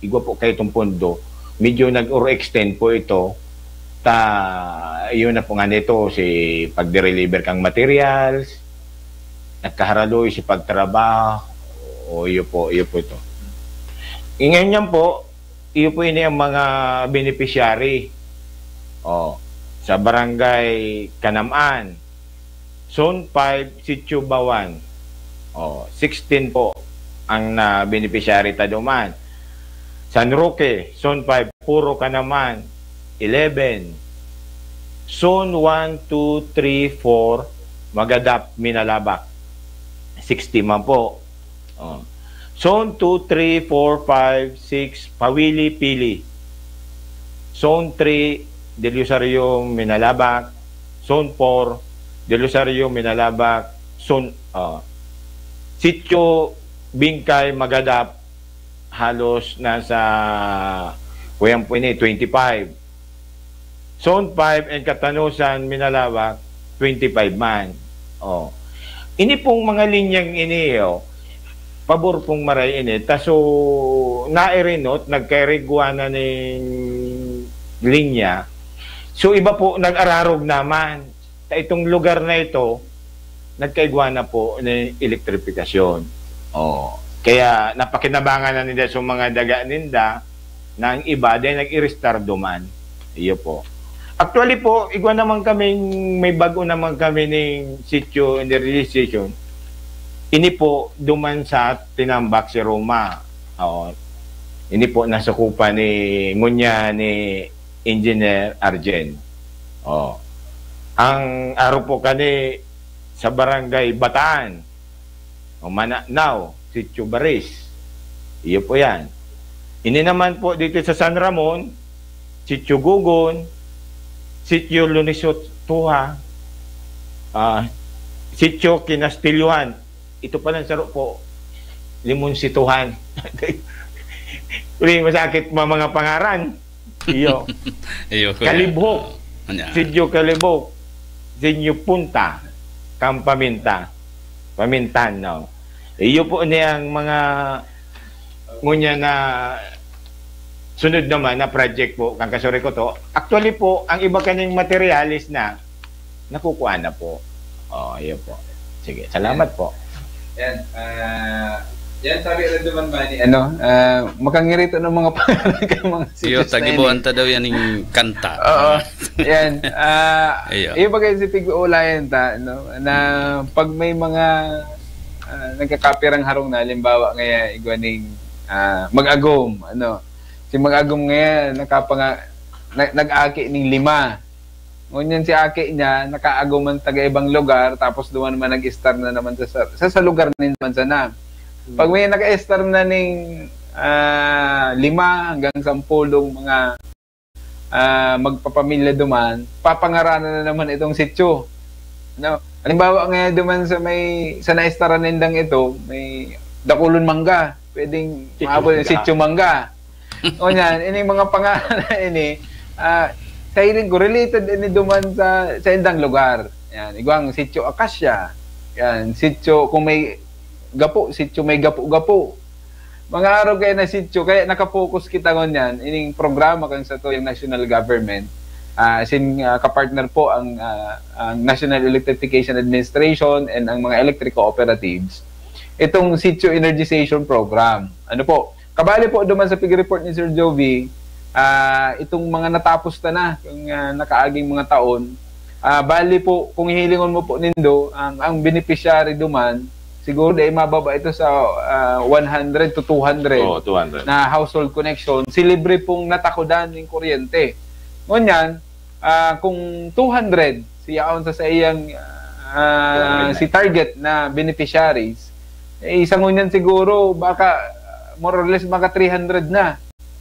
igwa po kaitong pondo, medyo nag-overextend po ito. Ta, yun na po nga nito, si pagde-deliver kang materials, nagkaharaloy si pagtrabaho, o iyo po, iyo po ito. E, ngayon yan po, iyo po ini ang mga beneficiary. O, sa Barangay Kanamaan, Zone five, Sitio Bawan. O, sixteen po ang na beneficiary ta duman. San Roque, Zone five, Puro Kanamaan, eleven. Zone one, two, three, four, Magadap, Minalabac, sixty man po. O. Zone two, three, four, five, six, Pawili, Pili. Zone three, Del Rosario, Minalabac. Zone four, Del Rosario, Minalabac. Zone, ah, Sitio Bingkay, Magadap, halos nasa, kuyan po ini, twenty-five. Zone five and Catanosan, Minalabac, twenty-five man. O. Ini pong mga linyang ini, o, pabor pong maray ini. Ta so, nairinot, nagkairigwa na ning linya. So, iba po, nag-ararog naman. Ta itong lugar na ito, nagkaigwa na po ning elektrifikasyon. O. Kaya napakinabangan na ninda sa mga daga ninda, na ang iba, dahil nag-irestar duman. Iyo po. Actually po, igwa naman kaming, may bago naman kami ning sitio energization. Ini po, duman sa Tinambak si Roma. Oo. Ini po, nasakupan ni, ngunyan ni Engineer Arjen. Oh. Ang aro po kani sa Barangay Bataan, o Mananao, Sitio Baris. Iyo po yan. Ini naman po dito sa San Ramon, Sitio Gugon, Sitio Lunisot Tuha, ah, Sitio Kinastilyohan. Ito palang saro po, Limonsituhan. Uli, masakit ma-, mga pangaran. Iyo. Iyo, kuya. Kalibhok. Ano? Sitio Kalibhok. Sitio Punta. Kampaminta. Pamintan, no? Iyo po niyang mga, ngunyan na sunod naman na project po, kan Casureco to. Actually po, ang iba kaning materyales na, nakukuha na po. Oh, iyo po. Sige, salamat po. Yan, ah, yan sabi rin naman ba ni, ano, ah, makangirito ng mga pangalan kay mga Iyo, sitio na tagibuan ini. Ta daw yan yung kanta. Oo. Yan. Ah, Iyo. Iyo ba kayo si pig-uulayan ta, no? Na pag may mga, ah, nagkakapirang harong na, halimbawa, ngaya igwa ning, ah, mag-agom, ano? Si mag-agom ngaya, nakapanga-, na-, nag-aki ning lima. Ngunyan si aki niya, nakaagom man taga ibang lugar, tapos duman naman nag-estar na naman sa, sa, sa, sa lugar nin naman sana. Hmm. Pag may naka-estar na ning, ah, lima hanggang sampulong mga, ah, magpapamilya duman, papangaranan na naman itong sityo. No? Halimbawa ngayon duman sa may, sa naestaran nindang ito, may dakulon mangga. Pwedeng maabot yung sityo mangga. O yan, ini mga pangalan na ini, ah, sa hiling ko, related ini duman sa, sa indang lugar. Yan, igwang sityo Acacia. Yan, sityo kung may gapo, sityo may gapo-gapo. Mga araw kaya na sityo, kaya nakapokus kita ngunyan, ining programa kan sa tuyang national government. Ah, sin, ah, kapartner po ang, ah, ang National Electrification Administration and ang mga electric cooperatives. Itong Sitio Energization Program. Ano po? Kabali po duman sa pig-report ni Sir Jovi, ah, itong mga natapos na na, yung, ah, nakaaging mga taon, ah, bali po, kung hihilingon mo po nindo, ang, ang beneficiary duman, siguro dahil mababa ito sa, ah, one hundred to two hundred Oo, two hundred. na household connection, si libre pong natakodan ng kuryente. Ngunyan, ah, kung two hundred, siya on sa, sa iyang, ah, si target na beneficiaries, eh, isa ngunyan siguro, baka, ah, more or less, mga three hundred na.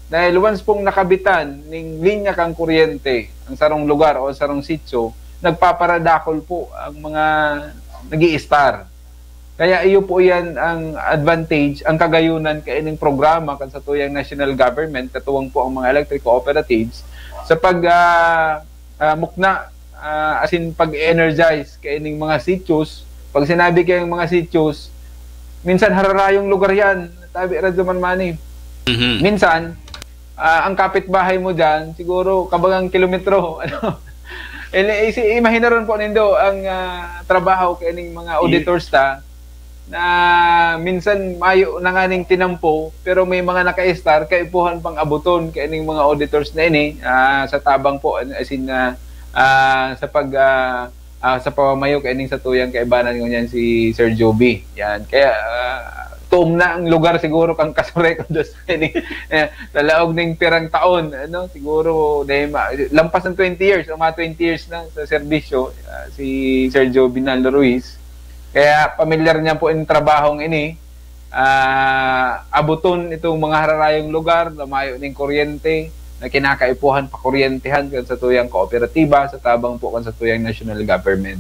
Dahil once pong nakabitan ning linya kang kuryente, ang sarong lugar o sarong sityo, nagpaparadakol po ang mga nag-i-star. Kaya iyo po yan ang advantage, ang kagayunan kaining programa kan sa tuyang national government, katuwang po ang mga electric cooperatives, sa pag, ah, ah, mukna, ah, as in pag-energize kaining mga sityos. Pag sinabi kayong mga sityos, minsan hararayong lugar yan, tabi Radyo Manmani. Mhm. Minsan, ah, ang kapitbahay mo dyan, siguro kabagang kilometro. Ano? Ele- isi- Imahinaron po nindo ang ah, trabaho kaining mga auditors ta na minsan mayo na nga ning tinampo, pero may mga naka-star, kaipuhan pang abuton kaining mga auditors na ini, ah, sa tabang po, as in, ah, ah, sa pag, ah, ah, sa pamamayo kaining sa tuyang kaibanan ngunyan si Sir Joby. Yan. Kaya, ah, tuom na ang lugar siguro kang Kasureco dos ini, eh, sa laog ning pirang taon, ano, siguro, dahil ma- lampas ng twenty years, o mga twenty years na sa serbisyo, ah, si Sir Joby Nalo Ruiz. Kaya pamilyar niya po yung trabahong ini. Ah, abuton itong mga hararayong lugar na mayo ning kuryente, na kinakaipuhan, pakuryentehan kan sa tuyang kooperatiba, sa tabang po kan sa tuyang national government.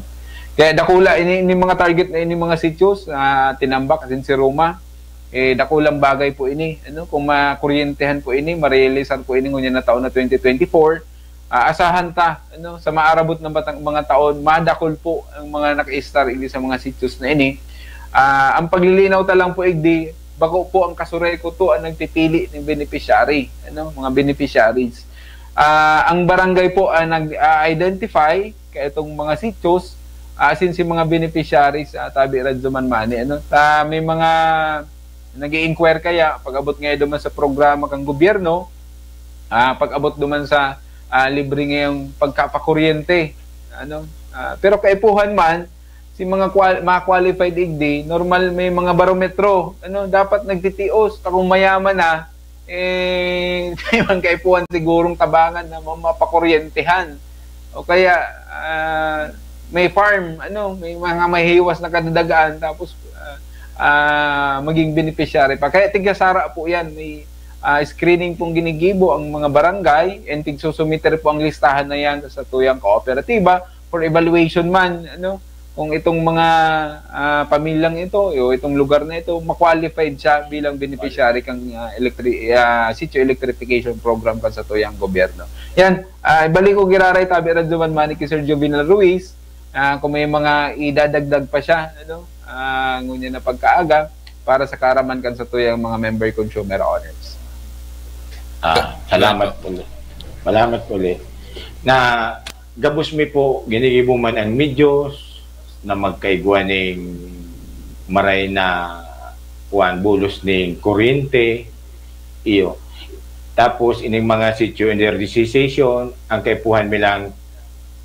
Kaya dakula, ini, ini mga target na ini mga sityos, ah, tinambak, as in si Roma, eh, dakulang bagay po ini. Ano, kung makuryentehan po ini, marealisan po ini ngunyan na taon na twenty twenty-four, ah, asahan ta, ano, sa maarabot na batang, mga taon, madakol po ang mga naka-star ini sa mga sityos na ini. Ah, ang paglilinaw ta lang po, igdi, bako po ang Kasureco to ang nagpipili ng beneficiary, ano, mga beneficiaries. Ah, ang barangay po ang nag-identify ka itong mga sityos, ah, as in si mga beneficiaries, ah, tabi Radyo Manmani, ano, ta may mga nag-i-inquire kaya pag-abot ngayon duman sa programa kang gobyerno, ah, pag-abot duman sa, ah, libre ngayong pagkapakuryente, ano, ah, pero kaipuhan man, si mga qual- mga qualified igdi, normal may mga barometro, ano, dapat nagtitios, ta kung mayaman na, eh, may mga kaipuhan sigurong tabangan na ma- mapakuryentehan. O kaya, ah, may farm, ano, may mga mahiwas na kadadagaan, tapos, ah, ah, maging beneficiary pa. Kaya tigasara po yan, may, ah, screening pong ginigibo ang mga barangay, and tigsusumiter po ang listahan na yan sa tuyang kooperatiba for evaluation man, ano, kung itong mga, ah, pamilyang ito o itong lugar na ito, ma-qualified siya bilang beneficiary kang, ah, electri- ah, Sitio Electrification Program kan sa tuyang gobyerno. Yan, ah, ibalik ko giraray, tabi Radyo Manmani, ki Sir Joby Nalo Ruiz, ah, kung may mga idadagdag pa siya, ano, ah, ngunyan na pagkaaga, para sa kaaraman kan sa tuyang mga member consumer owners. Ah, salamat po. Salamat po, Le. Na gabos mi po, ginigibo man ang medios na magkaigwa ning maray na kuan, bulos ning kuryente, iyo. Tapos, ining mga sitio energization, ang kaipuhan mi lang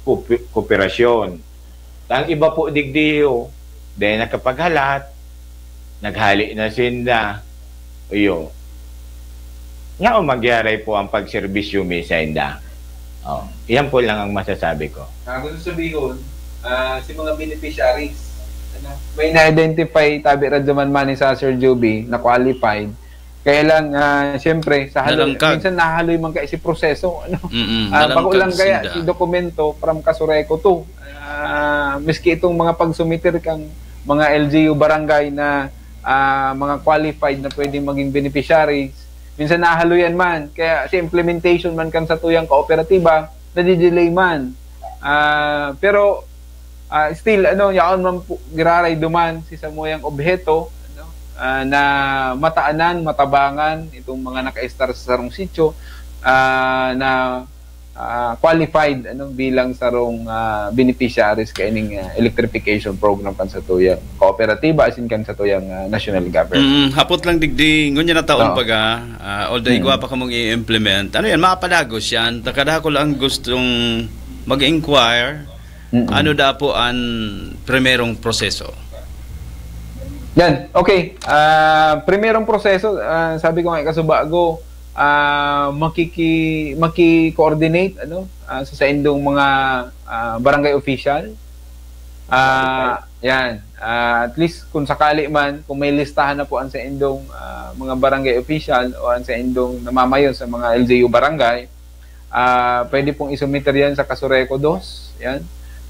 kopi- kooperasyon. Ang iba po digdiyo, dahil nakapaghalat, naghali na sinda, iyo. Nga o, magyaray po ang pagserbisyo mi sa inda. Oh, iyan po lang ang masasabi ko. Ang gusto sabihin, ah, si mga beneficiaries, ano, may na-identify, tabi Radyo Manmani, sa Sir Joby, na qualified. Kaya lang, ah, siyempre, sa haloy, Nalangkag. minsan nahaloy man kaya si proseso, ano? Mm-mm, Ah, bako nalangkag lang kaya sinda. si dokumento from Kasureco to. Ah, miski itong mga pagsumiter kang mga L G U barangay na, ah, mga qualified na pwedeng maging beneficiaries, minsan nahaloyan man. Kaya sa implementation man kan satuyang kooperatiba, nadidelay man. Ah, pero, ah, still, ano, yaon man po, giraray duman si samuyang obheto, ano, ah, na mataanan, matabangan itong mga nakaestar sa sarong sitio, ah, na, ah, qualified, ano, bilang sarong, ah, beneficiaries kaining, ah, electrification program kan satuyang kooperatiba asin kan satuyang, ah, national government. Mm, hapot lang digdi, ngunyan na taon Oo. pa ga, ah, although Mm. igwa pa kamong i-implement. Ano yan, mapadagos yan. Takadako lang gustong mag-inquire, Mm-mm. ano da po ang primerong proseso? Yan, okay. Ah, primerong proseso, ah, sabi ko nga, kasubago, ah, makiki-, maki-coordinate, ano, ah, sa saindong mga, ah, barangay official. Ah, yan. Ah, at least, kung sakali man, kung may listahan na po ang saindong, ah, mga barangay official o ang saindong namamayo sa mga L G U barangay, ah, pwede pong isumiter yan sa Kasureco dos, yan,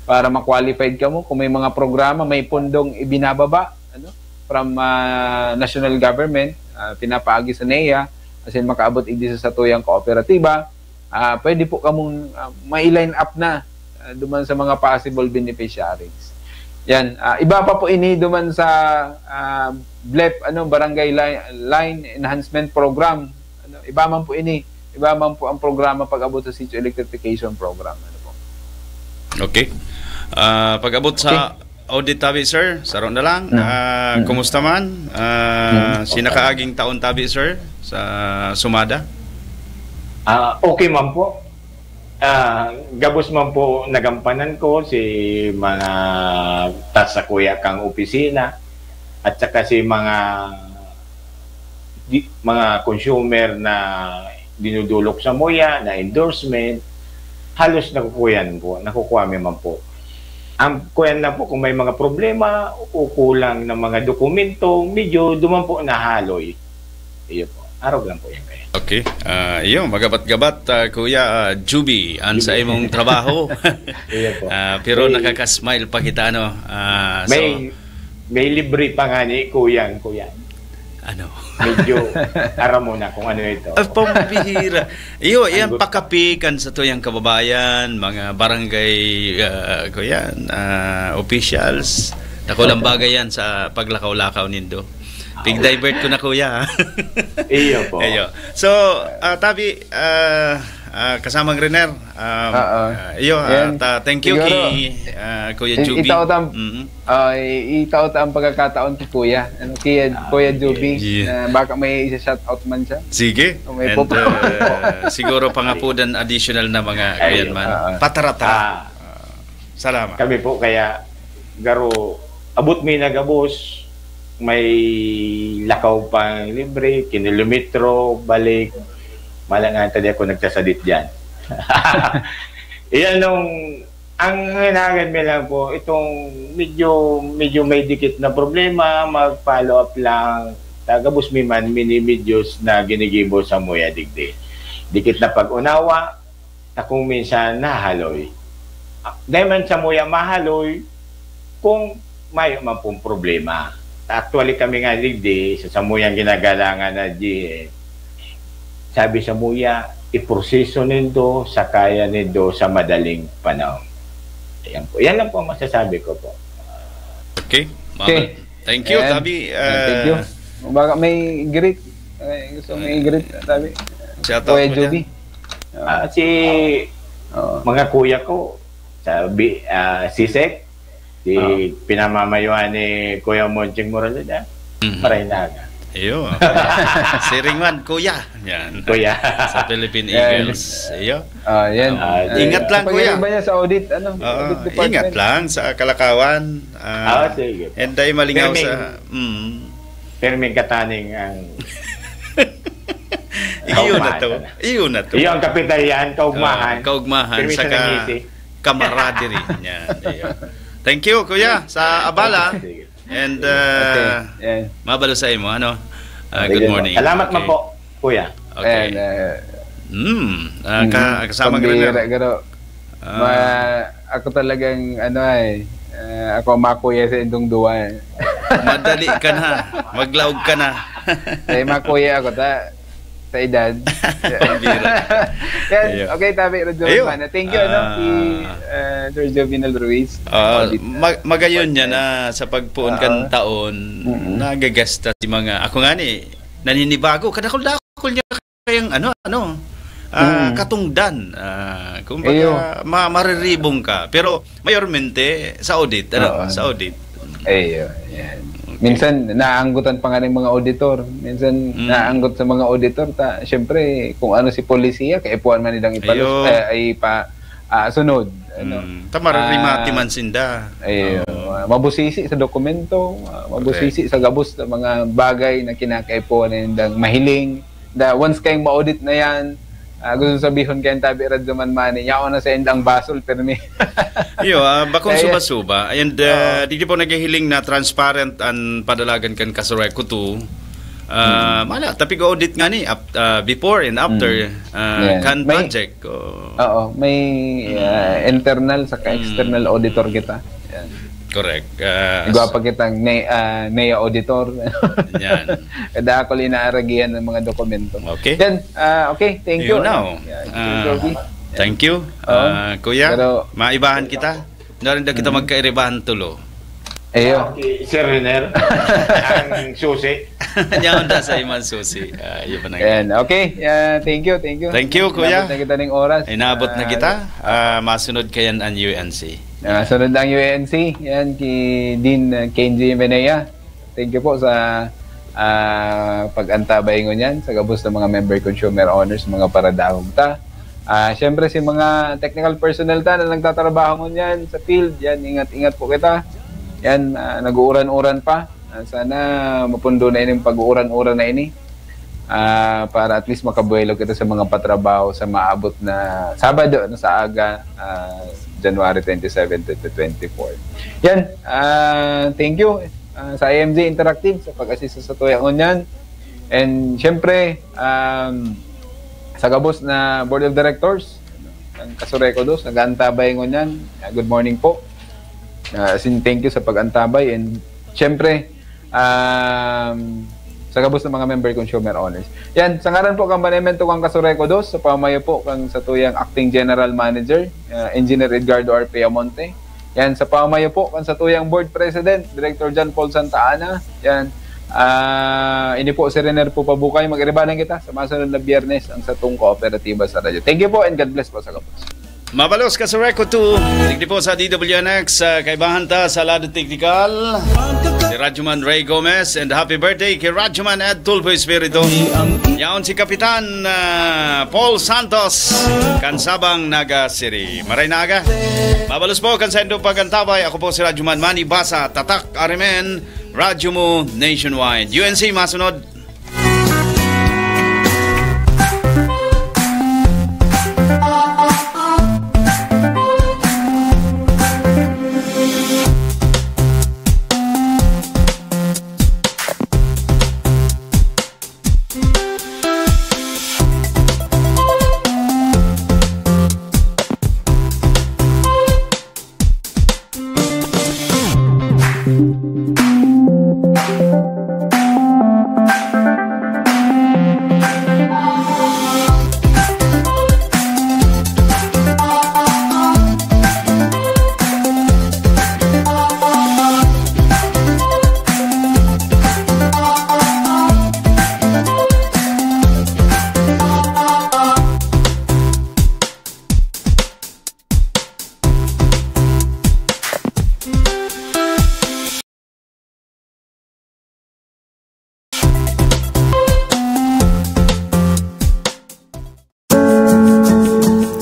para ma-qualified kamo. Kung may mga programa, may pundong ibinababa, ano, from, ah, national government, ah, pinapaagi sa NEA, asin makaabot igdi sa satuyang kooperatiba, ah, pwede po kamong, ah, mai-line up na, ah, duman sa mga possible beneficiaries. Yan, ah, iba pa po ini duman sa, ah, blep, ano, Barangay Li-, Line Enhancement Program. Ano, iba man po ini, iba man po ang programa pag-abot sa sitio electrification program. Ano po? Okay. Ah, pag-abot sa Okay. audit tabi, sir, saro na lang. Mm. Ah, Mm. kumusta man? Ah, Mm. si nakaaging taon tabi, sir, sa sumada? Ah, okay man po. Ah, gabos man po nagampanan ko si mga tas sa kuya kang opisina at saka si mga di, mga consumer na dinudulok samuya, na endorsement, halos nakukuyan po, nakukuha mi man po. Ang kuyan lang po, kung may mga problema o kulang ng mga dokumento, medyo duman po nahaloy. Iyo po. Arog lang po yan kaya. Okay. Ah, iyo, magabat-gabat, ah, Kuya, ah, Juby, an sa Juby. imong trabaho. Iyo po. Ah, pero May nakaka-smile pa kita, ano? Ah, so May, may libre pa nga ni Kuyang, Kuya. Ano? Medyo aram mo na kung ano ito. Ah, pambihira. Iyo, Ang yan gu- pakapikan sa tuyang kababayan, mga barangay, ah, kuya, ah, officials. Dako lang bagay yan sa paglakaw-lakaw nindo. Pig-divert ko na, kuya, ha? Iyo po. Iyo. So, ah, tabi, ah, ah, kasamang Riner, um, Oo. ah, iyo, Yan. at, ah, thank you Siguro, kay, ah, Kuya i-, Juby. itaot ang, Mm. ah, i-, itaot ang pagkakataon kay Kuya. Ano, Kuya, Ah, Kuya sige. Juby, Yeah. na baka may isa-shout out man siya. Sige. Kung may And, pupunta. uh, siguro pangapudan additional na mga Ayun. kuyan man. Ah, ah. Patara-tara. Ah. Ah, salamat. Kami po kaya, garo, abot mi na gabos, may lakaw pang libre, kilometro, balik. Mala nga, tadi ako nagsasadit dyan. Iyan nung, ang hinagan mi lang po, itong medyo, medyo may dikit na problema, mag-follow up lang. Tagabos mi man, mini-medios na ginigibo samuya digdi. Dikit na pag-unawa, ta kung minsan nahaloy. Ah, dahil man samuya mahaloy, kung mayo man pong problema. Actually, kami nga digdi, sa samuyang ginagalangan na G M, sabi samuya, iproseso nindo, sakayan nindo sa madaling panahon. Ayan po. Yan lang po ang masasabi ko po. Okay. Okay. Mabal-, thank you, Ayan. Tabi. Ah, thank you. Ah, Baka may greet. Ay, gusto may greet, Tabi. Shout out Kuya mo Juby. dyan. Ah, si Oo. mga kuya ko, sabi, ah, si Sek, si Oo. pinamamayuhan ni Kuya Monching Moraleda, Mhm. Paraynaga. Iyo. Siring man, kuya. Yan. Kuya. Sa Philippine Yan. Eagles. Iyo. Ah, yan. Ah, Ah, ingat lang, kuya. Pag-iba niya sa audit, ano, Oo, audit department. ingat lang sa kalakawan. Ah, Ah, sige. and dahil malingaw Pirming, sa, mm. pirming kataning ang Iyo na kaugmahan to. na. Iyo na to. Iyo ang kapital yan, kaugmahan. Ah, kaugmahan, Pirmi sa saka ka-, ngisi. camaraderie. Yan, iyo. Thank you, kuya, sa abala. Sige. And, Okay, uh, yan. mabalo sa imo, ano? Ah, good Sige po. morning. Salamat Okay. man po, Kuya. Okay. Ayan, eh, Mm. Ah, ka-, mm, kasama ka rin pambira, na. garo. Ah. Ma-, ako talagang, ano, ay, eh, ako makuya sa indong duwa, eh. Madali ka na. Maglaog ka na. Eh, makuya ako, ta-, sa edad. Pambira. Yan, Ayun. okay, tabi, Radyo Ayun. Mana. Thank you, ano, Ah. si, eh, Sir Jovinal Ruiz. Ah, Audit, mag-, magayon niya partner. na sa pagpoon Oo. kan taon, Mm-mm. nagagasta si mga, ako nga ni, naninibago, kadakul-dakul niya kayang ano, ano, ah, Mm. katungdan. Ah, kumbaga, Iyo. ma-, mariribong ka. Pero, mayormente, sa audit, ano, Oo. sa audit. Iyo, yan. Okay. Minsan, naanggotan pa nga ng mga auditor. Minsan, Mm. naanggot sa mga auditor, ta, siyempre, kung ano si polisiya, kaipuhan man nilang ipalus-, Iyo. eh, ay pa, ah, sunod, ano. Mm. Ta, mararimati Ah, man sinda. iyo. Oo. Ah, mabusisi sa dokumento, ah, mabusisi Correct. sa gabos na mga bagay na kinakaipuhan na nindang mahiling. Da, once kayong ma-audit na yan, ah, gusto sabihon kayong tabi, Radyo Man Manny, yaon na sa indang basol, permi. Iyo, ah, bakong Kaya suba-suba. And, ah, Oo. di, di po naghihiling na transparent ang padalagan kan Kasureco two. Ah, Mm. mala, tapig audit nga ni, ap-, ah, before and after, Mm. ah, Yan. kan May project. Oh. Oo, may, Mm. ah, internal saka Mm. external auditor kita. Yan. Correct. Ah, Igwa s- pa kitang ne-, ah, N E A auditor. Yan. Kadakul inaaragihan ng mga dokumento. Okay. Yan. Ah, okay. Thank you, Yun na, ano. oh. Yan, Ah, Sir Joby. Yan. thank you. Oo. Ah, Kuya, Pero maibahan kita. Narin daw kita Mm. magkairibahan tulo. Iyo. Okay, Sir Riner. Ang susi. Yan ang nasa iman susi. Ah, yun pa na Ayan. Okay. Ah, thank you, thank you. Thank you, Kuya. Inabot na kita ng oras. Inabot na Ah, kita. Ah, masunod kayan ang U N C. Ah, sunod ang U N C. Yan, ki Dean, ah, Kenji Menea. Thank you po sa, ah, pag-antabay ngunyan sa gabos ng mga member consumer owners, mga paradahog ta. Ah, siyempre, si mga technical personnel ta na nagtatrabaho ngunyan sa field, yan, ingat-ingat po kita. Yan, ah, nag-uuran-uran pa. Ah, sana mapundo na ining pag-uuran-uran na ini. Ah, para at least makabuelo kita sa mga patrabaho sa maabot na Sabado, ano, sa aga, ah, January twenty-seven, twenty twenty-four. Yan, ah, thank you, ah, sa I M J Interactive sa pag-assist sa tuya ngunyan. And syempre, um, sa gabos na Board of Directors, ang Kasureco dos, nag-aantabay ngunyan. Ah, good morning po. Ah, as in, thank you sa pag-antabay. And syempre, um, sa gabos ng mga member consumer owners. Yan, sa ngaran po kan Banemento kan Kasureco dos, sa pamayo po kan satuyang Acting General Manager, ah, Engineer Edgardo R. Piamonte. Yan, sa pamayo po kan satuyang Board President, Director John Paul Santa Ana. Yan, ah, ini po si Riner po Pabukay. Mag-iribanan kita sa masunod na Biyernes, ang satong kooperatiba sa radyo. Thank you po and God bless po sa gabos. Mabalos Kasureco two, digdi po sa D W N X, ah, kaibahan ta sa lado teknikal, si Radyoman Ray Gomez, and happy birthday kay Radyoman Ed Tulfo Espiritu. Yaon si Kapitan, ah, Paul Santos, kan Sabang, Naga City. Maray na aga. Mabalos po kan saindong pag-antabay. Ako po si Radyoman Manny Basa, Tatak R M N, Radyo Mo Nationwide. U N C, masunod.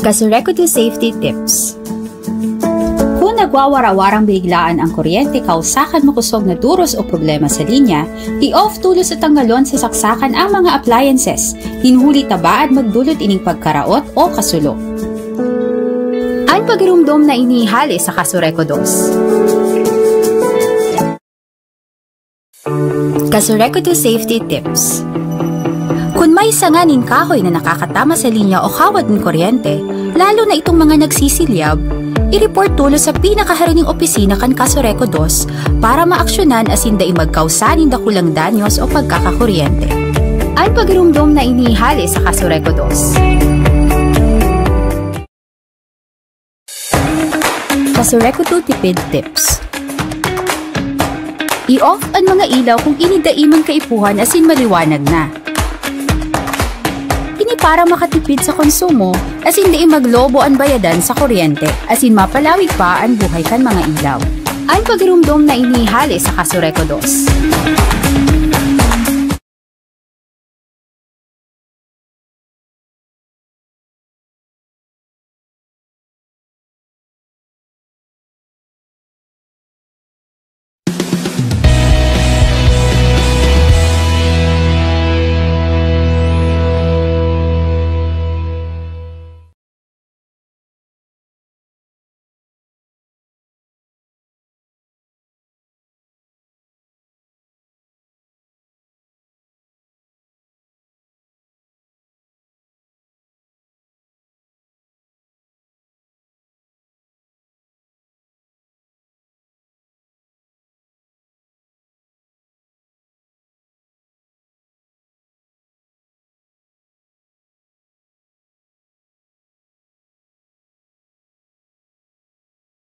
Kasureco two Safety Tips. Kung nagwawara-warang biniglaan ang kuryente kausa kan makosog na duros o problema sa linya, i-off tolos o tanggalon sa saksakan ang mga appliances. Nin huli ta baad magdulot ining pagkaraot o kasulo. An pagiromdom na ini hale sa Kasureco dos. Kasureku two Safety Tips. Kun may sanga nin kahoy na nakakatama sa linya o kawad nin kuryente, lalo na itong mga nagsisilyab, i-report tolos sa pinakaharong ning opisina kan Kasureku dos para maaksyonan asin dai magkausa nin dakulang danyos o pagkakakuryente. An pagirumdom na inihale sa Kasureku dos. Kasureku two Tipid Tips. I-off an mga ilaw kung ini dai man kaipuhan asin maliwanag na. Ini para makatipid sa konsumo asin dai maglobo an bayadan sa kuryente asin mapalawig pa an buhay kan mga ilaw. An pagirumdom na inihale sa Kasureku dos.